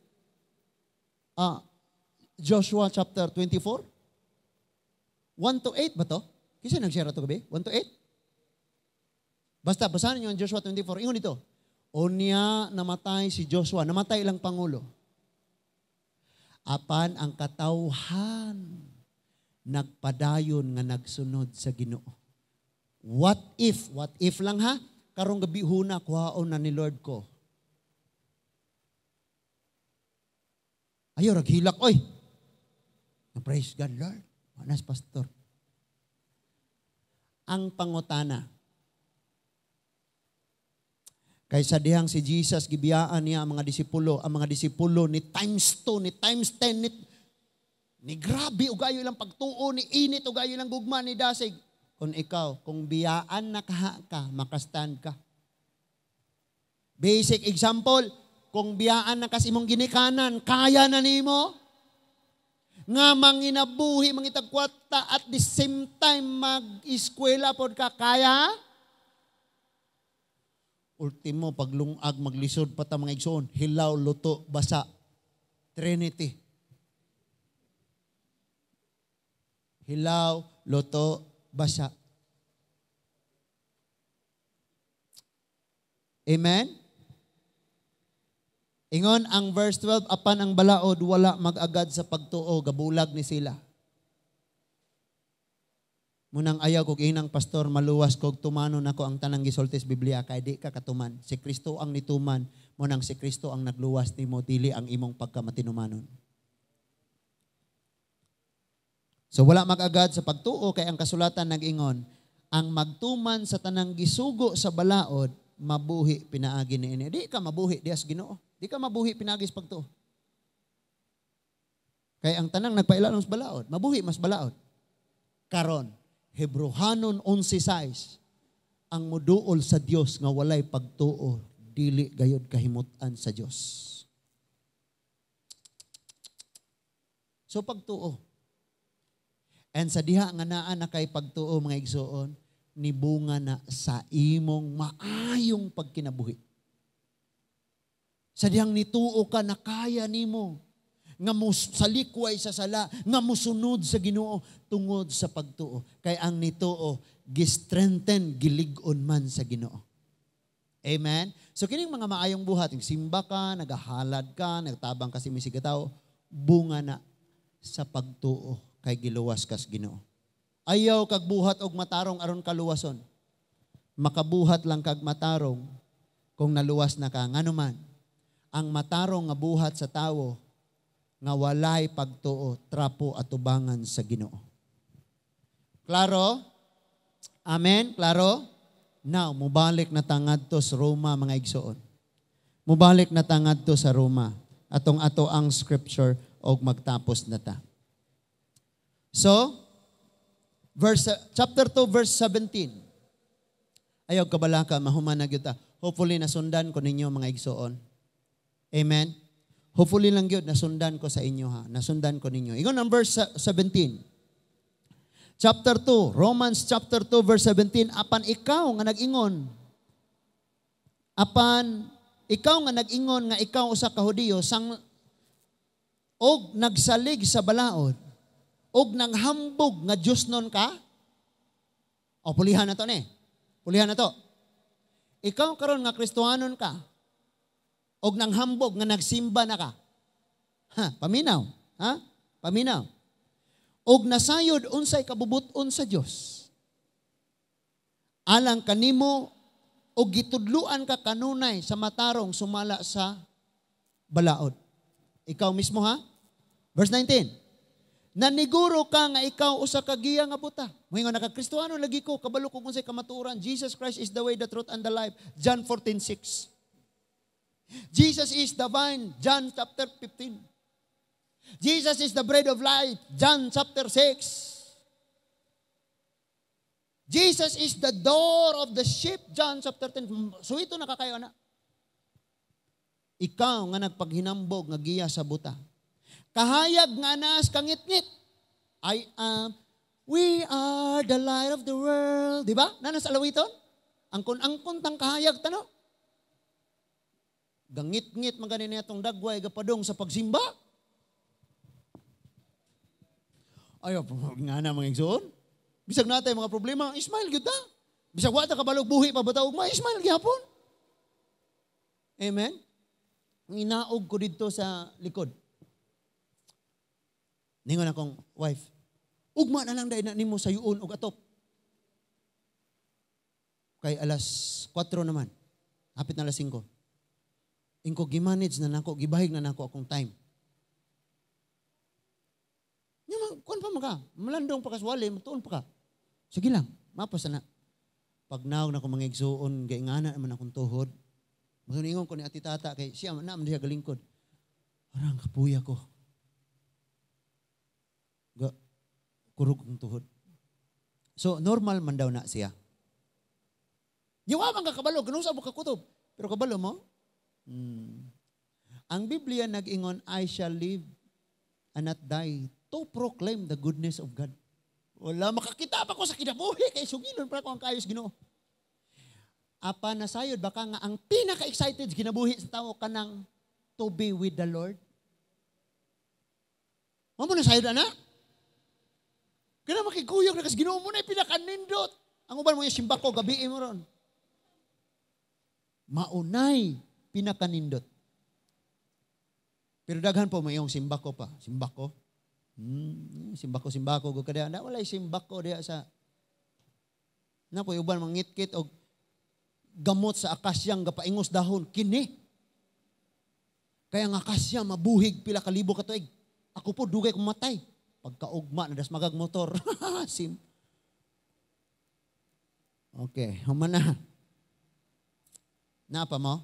Joshua chapter 24? 1 to 8 ba to? Kasi nag-share ato gabi? 1 to 8? Basta, basahin niyo ang Joshua 24. Ingon dito. Unya namatay si Joshua. Namatay ilang pangulo. Apan ang katawhan nagpadayon nga nagsunod sa Ginoo. What if lang ha? Karong gabi huna, kuhaon na ni Lord ko. Ayaw, raghilak, oy. Praise God, Lord. Manas, Pastor. Ang pangutana, kaysa dihang si Jesus, gibiyaan niya ang mga disipulo ni times 2, ni times 10, ni grabe, ugayo ilang pagtuo, ni init, ugayo ilang gugma, ni dasig. Kung ikaw, kung biyaan na kaha ka, makastand ka. Basic example, kung biyaan na kas imong ginikanan, kaya na nimo? Nga manginabuhi, mangitagkwata, at the same time mag-eskwela pod ka, kaya? Ultimo, paglungag, maglisod pa ta mga igsoon, hilaw, luto, basa. Trinity. Hilaw, luto, basa. Amen? Ingon ang verse 12, apan ang balaod wala mag-agad sa pagtuo, gabulag ni sila. Munang ayaw kog inang pastor, maluwas kog tumanon nako ang tanang gisulti sa Biblia kay di ka katuman. Si Kristo ang nituman, munang si Kristo ang nagluwas nimo, dili ang imong pagkamatinumanon. So wala mag-agad sa pagtuo kay ang kasulatan nag-ingon, ang magtuman sa tanang gisugo sa balaod, mabuhi pinaagi niini. Di ka mabuhi dias Ginoo. Di ka mabuhi pinaagi sa pagtuo. Kay ang tanang nagpailalom sa balaod, mabuhi mas balaod. Karon, Hebrohanon 11:6, ang muduol sa Dios nga walay pagtuo, dili gayod kahimut-an sa Dios. So pagtuo. And sa diha nga naa na kay pagtuo mga igsoon, nibunga na sa imong maayong pagkinabuhi. Sa dihang nituo ka na kaya nimo nga salikway sa sala, nga musunod sa Ginoo tungod sa pagtuo. Kay ang nituo gistrengthen, gilig-on man sa Ginoo. Amen? So kining mga maayong buhat, simba ka, nagahalad ka, nagtabang ka sa imong tao, bunga na sa pagtuo kay giluwas kas Ginoo. Ayaw kag buhat og matarong aron kaluwason. Makabuhat lang kag matarong kung naluwas na ka. Ngano man, ang matarong nga buhat sa tawo nga walay pagtuo, trapo atubangan sa Ginoo. Klaro? Amen? Klaro? Now, mubalik na tangadto sa Roma, mga igsoon. Mubalik na tangadto sa Roma. Atong ato ang scripture og magtapos na ta. So, chapter 2, verse 17. Ayaw kabalaka, mahuman na gyud ta. Hopefully, nasundan ko ninyo mga igsoon. Amen? Hopefully lang gyud, nasundan ko sa inyo ha. Nasundan ko ninyo. Ingon ang verse 17. Chapter 2, Romans chapter 2, verse 17, apan ikaw nga nag-ingon, apan ikaw nga nag-ingon nga ikaw usa ka Hudiyo, sang og nagsalig sa balaod, og nanghambog nga Dios nun ka? O, pulihan na to ni. Pulihan na to. Ikaw karon nga Kristohanon ka, og nang hambog nga nagsimba na ka. Ha, paminaw, ha? Paminaw. Og nasayod unsay kabubut-on sa Dios. Alang kanimo og gitudluan ka kanunay sa matarong sumala sa balaod. Ikaw mismo, ha? Verse 19. Naniguro ka nga ikaw usa ka giya nga buta. Moingon naka Kristohano lagi ko, kabalo ko kung kamatuoran. Jesus Christ is the way, the truth, and the life. John 14:6. Jesus is the vine. John chapter 15. Jesus is the bread of life. John chapter 6. Jesus is the door of the sheep. John chapter 10. So ito nakakayo na. Ikaw nga nagpaghinambog nga giya sa buta. Kahayag nga naas kangitngit. I am, we are the light of the world. Di ba? Nanas alawiton? Angkon-angkon tang kahayag tano. Gangit-ngit man gani niya tong dagway gapadong sa pagsimba. Ayaw, nga na mga igsoon. Bisag natay mga problema, smile gyud ta. Bisag wa ta kabalog buhi pa bataw ugma, smile gyapon. Amen. Inaog ko didto sa likod. Ningon akong wife, ugma na lang dahil na nimo sayuon og atop. Kay alas 4 naman, hapit na alas 5. Ingko gimanage na nako, gibahig na nako akong time. Nya man, kuan pa man ka, malandong pa ka swali, magtuon pa ka. Sige lang, mapos na. Pag naog na ko mga igsuon, kay ngana naman akong tuhod. Maguningon ko ni Ate Tata, kay siya na man diha galingkod. Arang kapuya ko. Ga, kurog kong tuhod. So, normal man daw na siya. Yawa man ka kabalo, ganun sa ka kutob. Pero kabalo mo? Ang Biblia nag-ingon, I shall live and not die to proclaim the goodness of God. Wala, makakita pa ko sa kinabuhi, kay sugilon pa ko ang kayos Ginoo. Apa nasayod, baka nga ang pinaka-excited kinabuhi sa tao kanang to be with the Lord. Mamo nasayod, anak? Kana makikuyog na kas Ginoo mo na pinakanindot. Ang uban mo yung simbako, gabi mo ron. Maunay pinakanindot. Pero daghan po may iyong simbako pa. Simbako? Simbako, simbako. Go kada na walay simbako diha sa na po uban mangitkit og gamot sa akasyang gapaingos dahon kini. Kaya nga akasya mabuhig pila ka libo ka tuig. Ako po dugay kong matay. Pagkaugma na das magag motor. Sim. Okay, human na. Napa mo?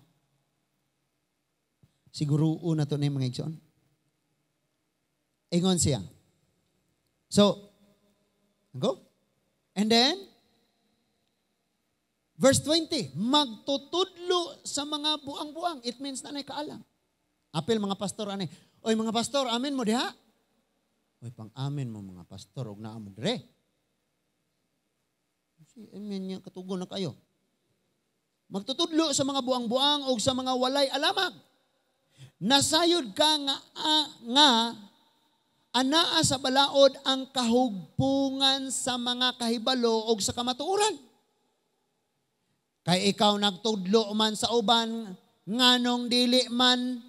Siguro na to na yung mga igsoon. Ingon siya. So, go. And then, verse 20, magtutudlo sa mga buang-buang. It means na kaalam. Apil mga pastor, ani. Oy mga pastor, amin mo diha? Oy, pang-amin mo mga pastor, og naa mo dire. Si amin niya, katugon na kayo. Magtutudlo sa mga buang-buang o sa mga walay alamag. Nasayod ka nga, nga anaa sa balaod ang kahugpungan sa mga kahibalo o sa kamatuoran. Kay ikaw nagtudlo man sa uban, nganong dili man,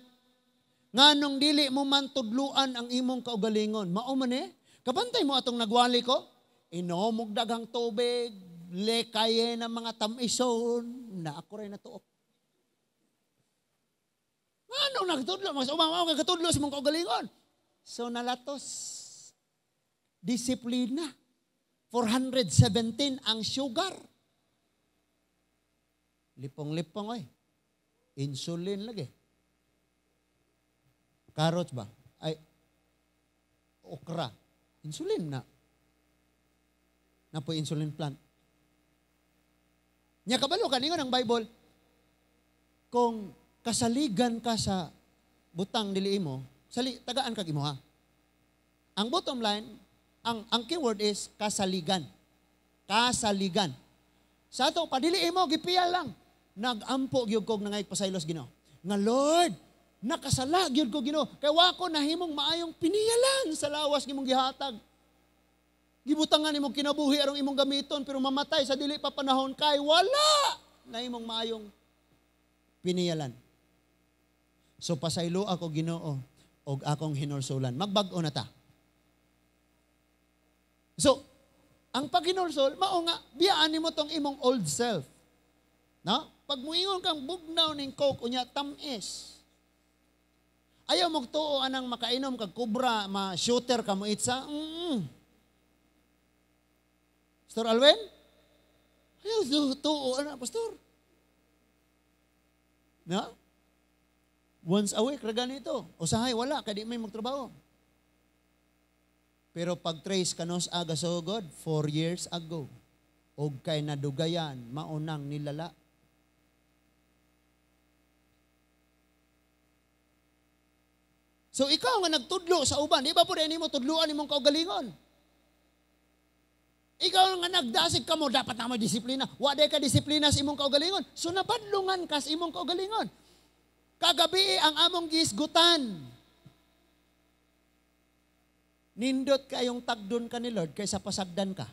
nganong dili mo man tudluan ang imong kaugalingon. Mao man eh. Kabantay mo atong nagwali ko, inom og daghang tubig, lekaye ng mga tamison, na ako rin natuok. Anong nagtudlo? Mas umamaw ka katudlo sa mong kaugalingon. So nalatos. Disiplina. 417 ang sugar. Lipong-lipong oy. Insulin lagi. Carrots ba? Ay, okra. Insulin na. Napo insulin plant. Nya kabalo ka ningon ang Bible, kung kasaligan ka sa butang dili imo, sali tagaan kag imo ha. Ang bottom line, ang keyword is kasaligan. Kasaligan. Sa ato padili imo gipiyal lang. Nagampo gyud kog nangayig pasaylos Ginoo. Nga Lord, nakasala gyud ko Ginoo. Kay wa ko nahimong maayong piniyalan sa lawas nimong gihatag. Gibutangan nimong kinabuhi arong imong gamiton pero mamatay sa dili pa panahon kay wala. nahimong maayong piniyalan. So pasaylo ako, Ginoo, og akong hinulsulan. Magbag-o na ta. So, ang paghinulsol, mao nga, biyaan nimo tong imong old self. No? Pag muingon kang bugnaw ning Coke, unya tamis. Ayaw magtuo anang makainom kag Cobra, ma-shooter ka mo itsa. Pastor Alwen? Ayaw tuo ana, Pastor. No? Once a week, ra ganito. Usahay, wala, kay di may magtrabaho. Pero pag trace kanos aga sugod, 4 years ago, og kay nadugayan, maunang nilala. So ikaw nga nagtudlo sa uban, di ba po nimo tudluan imong kaugalingon? Ikaw nga nagdasig kamo, dapat na may disiplina. Wa day ka disiplina sa imong kaugalingon. So nabadlungan ka sa imong kaugalingon. Kagabi ang among gisgutan. Nindot kayong tagdon ka ni Lord kaysa pasagdan ka.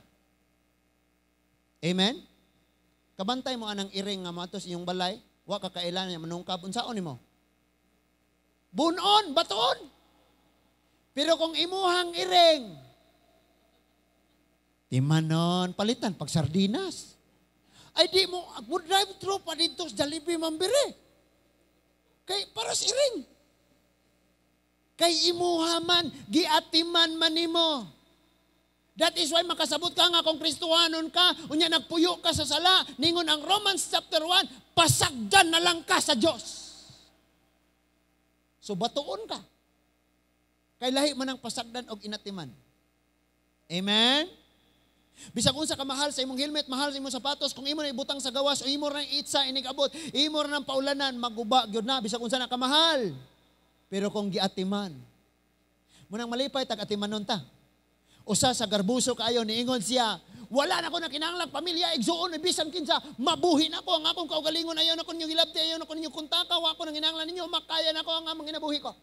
Amen? Kabantay mo anang iring nga matos iyong balay, wa ka kailan niya manungkab, unsaon nimo? Bunon, baton. Pero kung imuhang iring, timanon, palitan, pag sardinas. Ay di mo, mo drive through pa dito sa Jollibee mambire. Kay para sa iring. Kay imuha man, giatiman man nimo. That is why makasabot ka nga kung Kristohanon ka, unya nagpuyo ka sa sala, ningon ang Romans chapter 1, pasagdan na lang ka sa Dios. So batuon ka. Kay lahi man ang pasagdan og inatiman. Amen? Bisag unsa ka mahal sa imong helmet, mahal sa imong sapatos, kung imo na ibutang sa gawas o imo ra itsa inig abot, imo ra nang paulanan, maguba gyud na bisag unsa na ka mahal. Pero kung giatiman, munang malipay tag atimanon ta. Usa sa garbuso kaayo niingon siya, "Wala na ko na kinahanglang pamilya, igsuon, bisan kinsa, mabuhi na ko ang akong kaugalingon, ayaw na ko ninyo gilabti, ayaw na ko ninyo kuntaka, wa ko nang kinahanglan ninyo, makaya na ko ang among ginabuhi ko."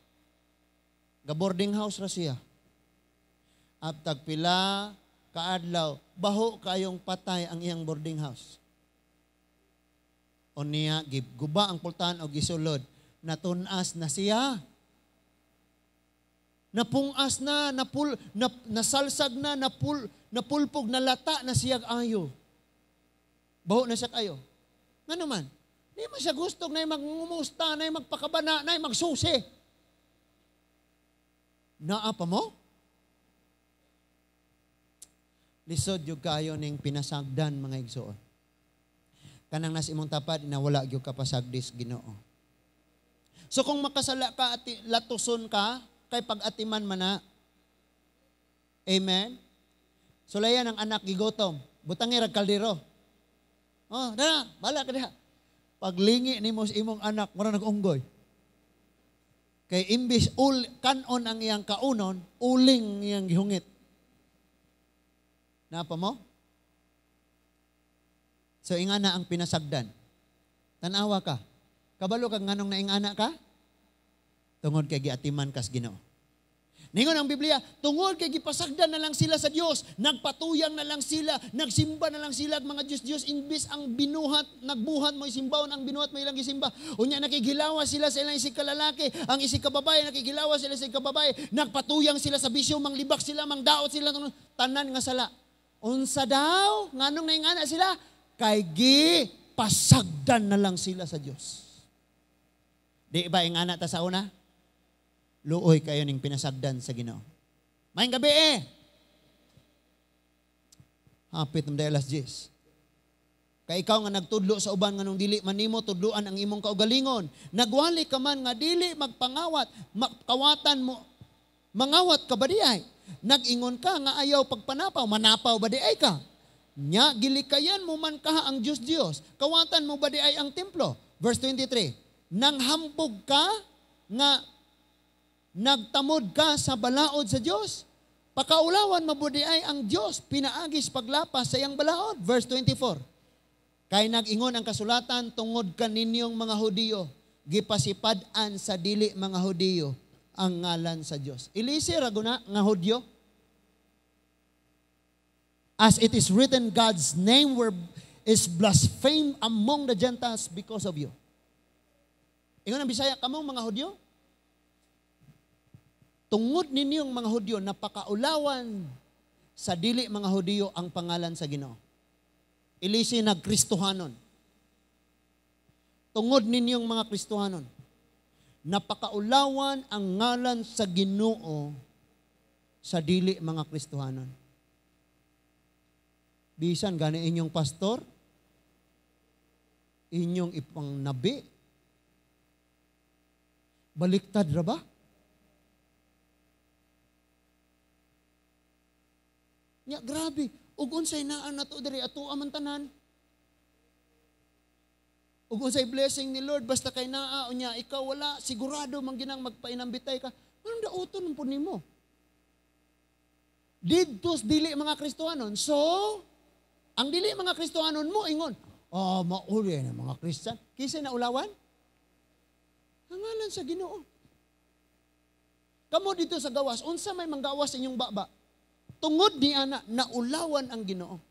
Ga boarding house ra siya. Aptag pila kaadlaw, baho kayong patay ang iyang boarding house. Unya, guba ang pultahan o gisulod, natunas na siya. Napungas na, nasalsag na, napulpog, nalata na siya ayo. Baho na siya kayo. Nga naman, di man siya gusto na magngumusta, na magpakabana, na magsusi. Naa pa mo? Lisod yung kayo ning pinasagdan, mga igsoon. Kanang nas imong tapad, nawala gyud ka pasagdis Ginoo. So kung makasala ka at latuson ka, kay pag-atiman man na. Amen? Sulayan ang anak gigotom. Butangi rag kaldero. Oh, na, bala ka diha. Paglingi nimo sa imong anak, mura nag-unggoy. Kay imbis kanon ang iyang kaunon, uling iyang gihungit. Napa mo? So ingana ang pinasagdan. Tanawa ka. Kabalo kag nganong naingana ka? Tungod kay giatiman kas Ginoo. Ningon ang Biblia, tungod kay gipasagdan na lang sila sa Dios, nagpatuyang na lang sila, nagsimba na lang sila ang mga Dios-Dios, imbis ang binuhat, nagbuhat mo isimbawon, ang binuhat mo ilang gisimba. Unya nakigilawa sila sa ilang isig kalalaki, ang isig kababae, nakigilawa sila sa isig kababae, nagpatuyang sila sa bisyo, manglibak sila, mangdaot sila, tanan nga sala. Unsa daw? Nganong naingana sila? Kay gipasagdan na lang sila sa Dios. Di ba ingana ta sa una? Luoy kayo ning pinasagdan sa Ginoo. Maayong gabi eh. Hapit ng alas 10. Kay ikaw nga nagtudlo sa uban nganong dili man nimo tudloan ang imong kaugalingon. Nagwali ka man nga dili magpangawat, kawatan mo, mangawat ka ba di ay? Nag-ingon ka nga ayaw pagpanapaw, manapaw ba di ay ka? Nya gilikayan mo man kaha ang Dios Dios, kawatan mo ba di ay ang templo? Verse 23. Nanghambog ka nga nagtamod ka sa balaod sa Dios. Pakaulawan mabudi ay ang Dios pinaagis paglapas sa iyang balaod. Verse 24. Kay nag-ingon ang kasulatan tungod kaninyong mga Hudiyo, gipasipad-an sa dili mga Hudiyo ang ngalan sa Dios. Ilisi ra guna nga Hudyo. As it is written, God's name were is blasphemed among the Gentiles because of you." Ingon ang Bisaya, kamong mga Hudyo, tungod ninyong mga Hudyo, napakaulawan sa dili mga Hudyo ang pangalan sa Ginoo. Ilisi nagkristohanon. Tungod ninyong mga Kristohanon, napakaulawan ang ngalan sa Ginoo sa dili mga Kristohanon. Bisan gani inyong pastor, inyong ipang nabi, baliktad ra ba? Nya grabe, ug unsay naa nato diri ato man tanan. Ug unsay blessing ni Lord basta kay naa unya ikaw wala, sigurado man ginang magpainambitay ka. Anong dauton pud nimo? Didto dili mga Kristohanon. So, ang dili mga Kristohanon mo ingon, oh, mauli na mga Kristiyan. Kinsa na ulawan? Ang ngalan sa Ginoo. Kamo dito sa gawas, unsa may manggawas inyong baba? Tungod ni ana, naulawan ang Ginoo.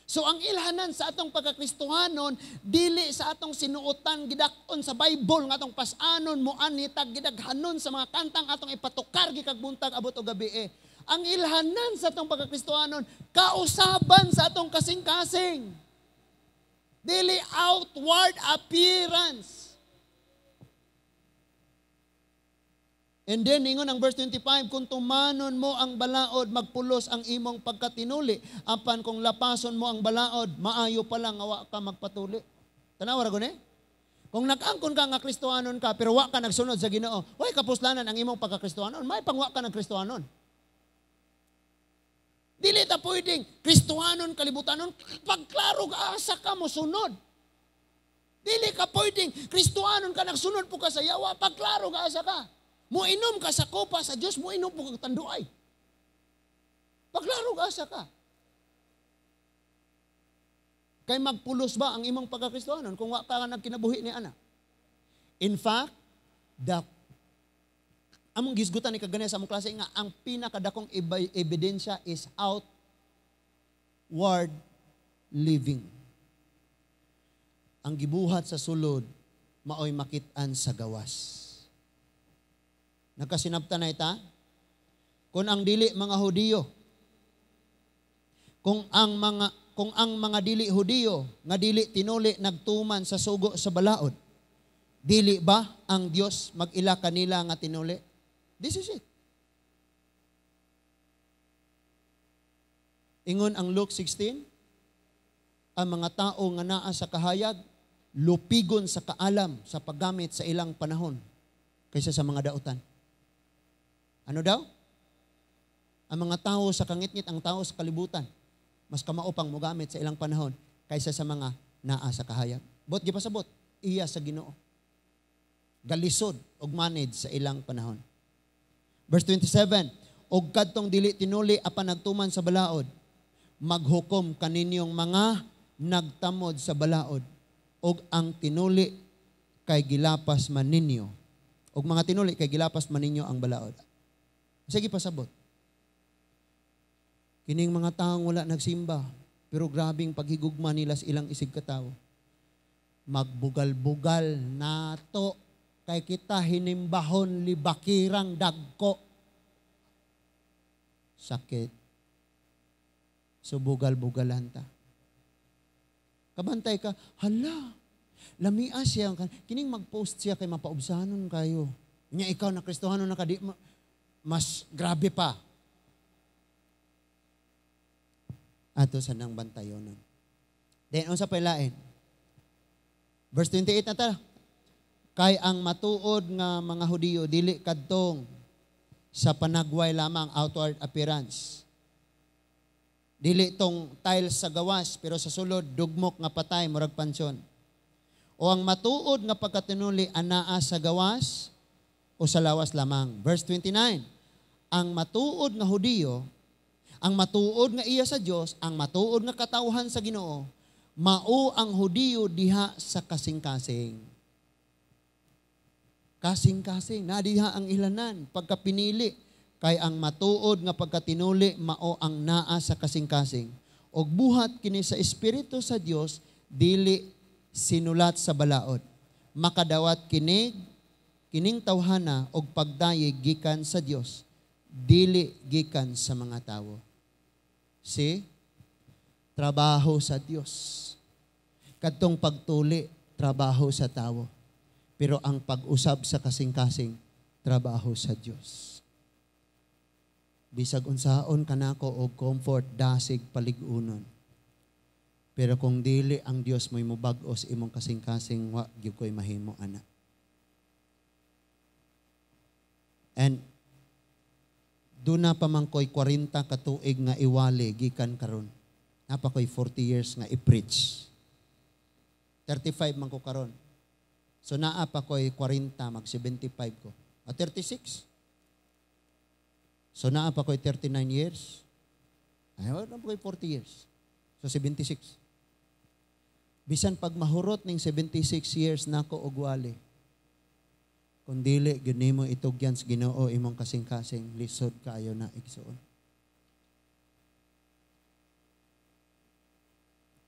So ang ilhanan sa atong pagkakristohanon, dili sa atong sinuotan gidak-on sa Bible nga atong pas-anon moani tag gidaghanon sa mga kantang atong ipatukar gikag buntag abot og gabi. Ang ilhanan sa atong pagkakristohanon, kausaban sa atong kasing-kasing. Dili outward appearance. And then, ingon ang verse 25, kung tumanon mo ang balaod, magpulos ang imong pagkatinuli. Apan kung lapason mo ang balaod, maayo pa lang wa ka magpatuli. Tanawa ra gud eh? Kung nag-angkon ka nga Kristohanon ka, pero wa ka nagsunod sa Ginoo, way kapuslanan ang imong pagkakristohanon, may pangwa ka nagkristohanon. Dili ta pwedeng Kristohanon, kalibutanon, pagklaro ka, asa ka mo sunod. Dili ka pwedeng Kristohanon ka, nagsunod po ka sa yawa, pagklaro ka, asa ka. Muinom ka sa kopa sa Diyos, muinom po kang tanduay. Pagklaro ka, asa ka. Kay magpulos ba ang imong pagkakristohanon kung wa ka nagkinabuhi ni ana? In fact, among gisgutan ni kaganyan sa among klase nga ang pinakadakong ebidensya is outward living. Ang gibuhat sa sulod, maoy makit-an sa gawas. Nagkasinabta na ita? Kung ang dili mga Hudiyo, kung ang mga dili Hudiyo nga dili tinuli nagtuman sa sugo sa balaod, dili ba ang Dios mag-ila kanila nga tinuli? This is it. Ingon ang Luke 16, ang mga tao nga naa sa kahayag, lupigon sa kaalam sa paggamit sa ilang panahon kaysa sa mga dautan. Ano daw? Ang mga tao sa kangitngit, ang tao sa kalibutan, mas kamao pang mogamit sa ilang panahon kaysa sa mga naa sa kahayag. Bot gipasabot, iya sa Ginoo. Galisod og manage sa ilang panahon. Verse 27, og kadtong dili tinuli apan nagtuman sa balaod, maghukom kaninyong mga nagtamod sa balaod, og ang tinuli kay gilapas man ninyo. Og mga tinuli kay gilapas man ninyo ang balaod. Sige pasabot. Kining mga taong wala nagsimba, pero grabing paghigugma nila sa ilang isig katawo. Magbugal-bugal nato kay kita hinimbahon libakirang dagko. Sakit. So bugal-bugalan ta. Kabantay ka, hala, lamia siya. Kining mag-post siya kay mapaubsanon kayo. Nya ikaw na Kristohanon na kadi, mas grabe pa. Ato sa nang bantayonon. Then, unsa pa ilain? Verse 28 na ta. Kay ang matuod nga mga Hudiyo, dili kadtong sa panagway lamang, outward appearance. Dili tong tiles sa gawas, pero sa sulod, dugmok nga patay, murag pansyon. O ang matuod nga pagkatinuli, anaa sa gawas o sa lawas lamang. Verse 29, ang matuod nga Hudiyo, ang matuod nga iya sa Dios, ang matuod nga katawhan sa Ginoo, mao ang Hudiyo diha sa kasing-kasing. Kasing-kasing, na diha ang ilanan pagkapinili, kay ang matuod nga pagkatinuli mao ang naa sa kasing-kasing, Og buhat kini sa Espiritu sa Dios, dili sinulat sa balaod. Makadawat kini kining tawhana og pagdayeg gikan sa Dios, dili gikan sa mga tawo. See? Trabaho sa Dios. Kadtong pagtuli, trabaho sa tawo. Pero ang pag-usab sa kasing-kasing, trabaho sa Dios. Bisag unsaon kanako og comfort, dasig, palig-unon. Pero kung dili ang Dios mo'y mubag-os imong kasing-kasing, wa gyud ko'y mahimo ana. And duna pa man ko'y 40 ka tuig nga iwali gikan karon. Napa ko'y 40 years nga i-preach. 35 man ko karon. So naa pa ko'y 40, mag 75 ko. O 36. So naa pa ko'y 39 years. Ay, wala pa ko'y 40 years. So 76. Bisan pag mahurot ning 76 years nako og wali, kung dili gyud nimo itugyan sa Ginoo imong kasing-kasing, lisod kaayo na, igsuon.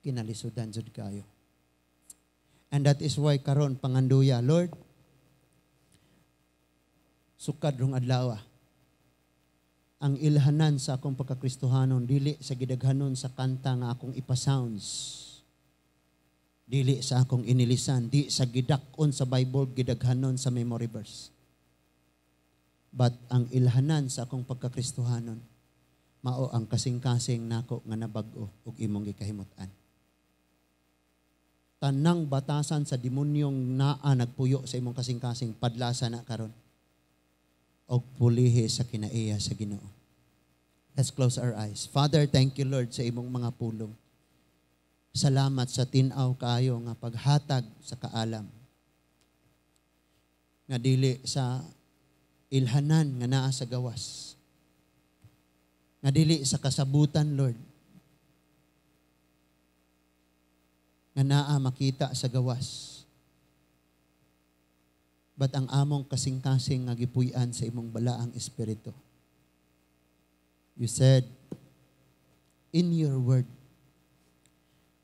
Kinalisudan jud kaayo. And that is why karon panganduya, Lord, sukad rong adlaw, ang ilhanan sa akong pagkakristohanon dili sa gidaghanon sa kanta nga akong ipa-sounds, dili sa akong inilisan, di sa gidak-on sa Bible, gidaghanon sa memory verse. But ang ilhanan sa akong pagkakristohanon, mao ang kasing-kasing nako nga nabag-o ug imong gikahimut-an. Tanang batasan sa demonyong naa nagpuyo sa imong kasing-kasing, padlasa na karon og pulihi sa kinaiya sa Ginoo. Let's close our eyes. Father, thank you, Lord, sa imong mga pulong. Salamat sa tin-aw kaayo nga paghatag sa kaalam. Nga dili sa ilhanan nga naa sa gawas. Nga dili sa kasabutan, Lord. Nga naa makita sa gawas. But ang among kasing-kasing nga gipuy-an sa imong balaang espiritu. You said in your word,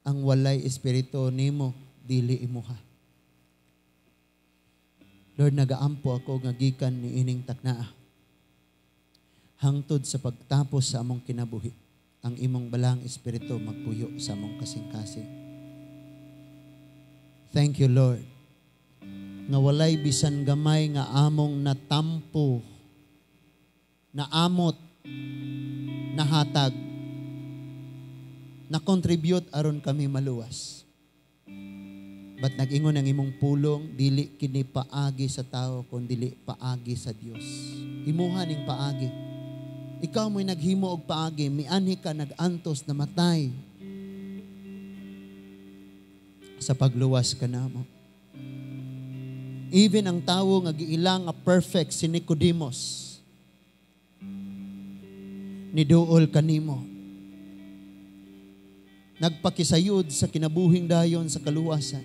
ang walay espiritu nimo dili imuha. Lord, nagaampo ako nga gikan ni ining taknaa hangtod sa pagtapos sa among kinabuhi, ang imong balaang espiritu magpuyo sa among kasing-kasing. Thank you, Lord, nga walay bisan gamay nga among natampo, naamot, nahatag, na-contribute aron kami maluwas. But nag-ingon ang imong pulong, dili kini paagi sa tao, kun dili paagi sa Dios. Imuha ning paagi. Ikaw mo'y naghimo og paagi, mianhi ka nag-antos, namatay sa pagluwas ka namo. Even ang tawo nga giila nga perfect si Nicodemus, niduol kanimo. Nagpakisayod sa kinabuhing dayon sa kaluwasan.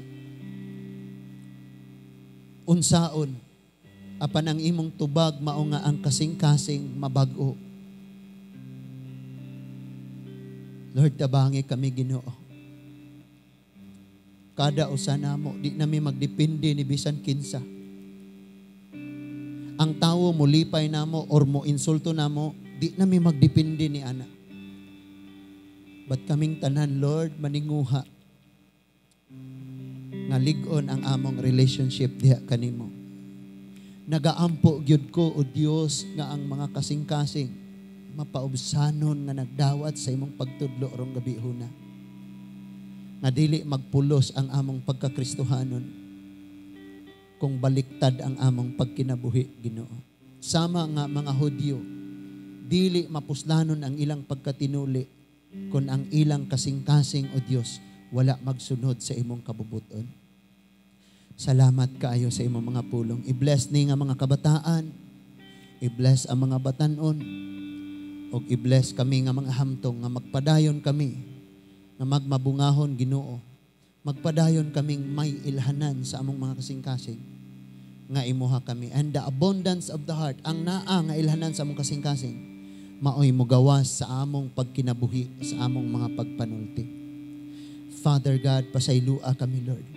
Unsaon, apan ang imong tubag mao nga ang kasing-kasing mabag-o. Lord, tabangi kami, Ginoo. Kada usa namo, di nami magdepende ni bisan kinsa. Ang tawo molipay namo or mo insulto namo, di nami magdepende ni ana. But kaming tanan, Lord, maninguha nga lig-on ang among relationship diha kanimo. Nagaampo gyud ko, o Dios, nga ang mga kasing-kasing mapaubsanon nga nagdawat sa imong pagtudlo rong gabi huna. Nga dili magpulos ang among pagkakristohanon kung baliktad ang among pagkinabuhi, Ginoo. Sama nga mga Hudyo, dili mapuslanon ang ilang pagkatinuli kung ang ilang kasing-kasing, o Dios, wala magsunod sa imong kabubuton. Salamat kaayo sa imong mga pulong. I-bless ni nga mga kabataan, i-bless ang mga batanon, og i-bless kami nga mga hamtong nga magpadayon kami nga magmabungahon, Ginoo. Magpadayon kaming may ilhanan sa among mga kasing-kasing nga imuha kami. And the abundance of the heart, ang naa nga ilhanan sa among kasing-kasing, Maoy mugawas sa among pagkinabuhi, sa among mga pagpanulti. Father God, pasaylua kami, Lord.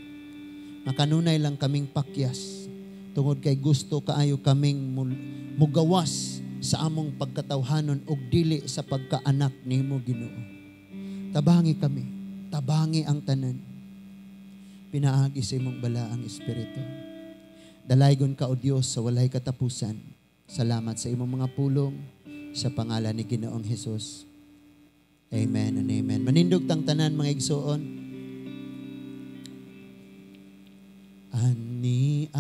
Makanunay lang kaming pakyas tungod kay gusto kaayo kaming mugawas sa among pagkatawhanon ug dili sa pagkaanak nimo, Ginoo. Tabangi kami, tabangi ang tanan. Pinaagi sa imong Balaang Espiritu. Dalaygon ka, O Dios, sa walay katapusan. Salamat sa imong mga pulong, sa pangalan ni Ginoong Hesus. Amen and amen. Manindog tang tanan, mga igsoon. Ani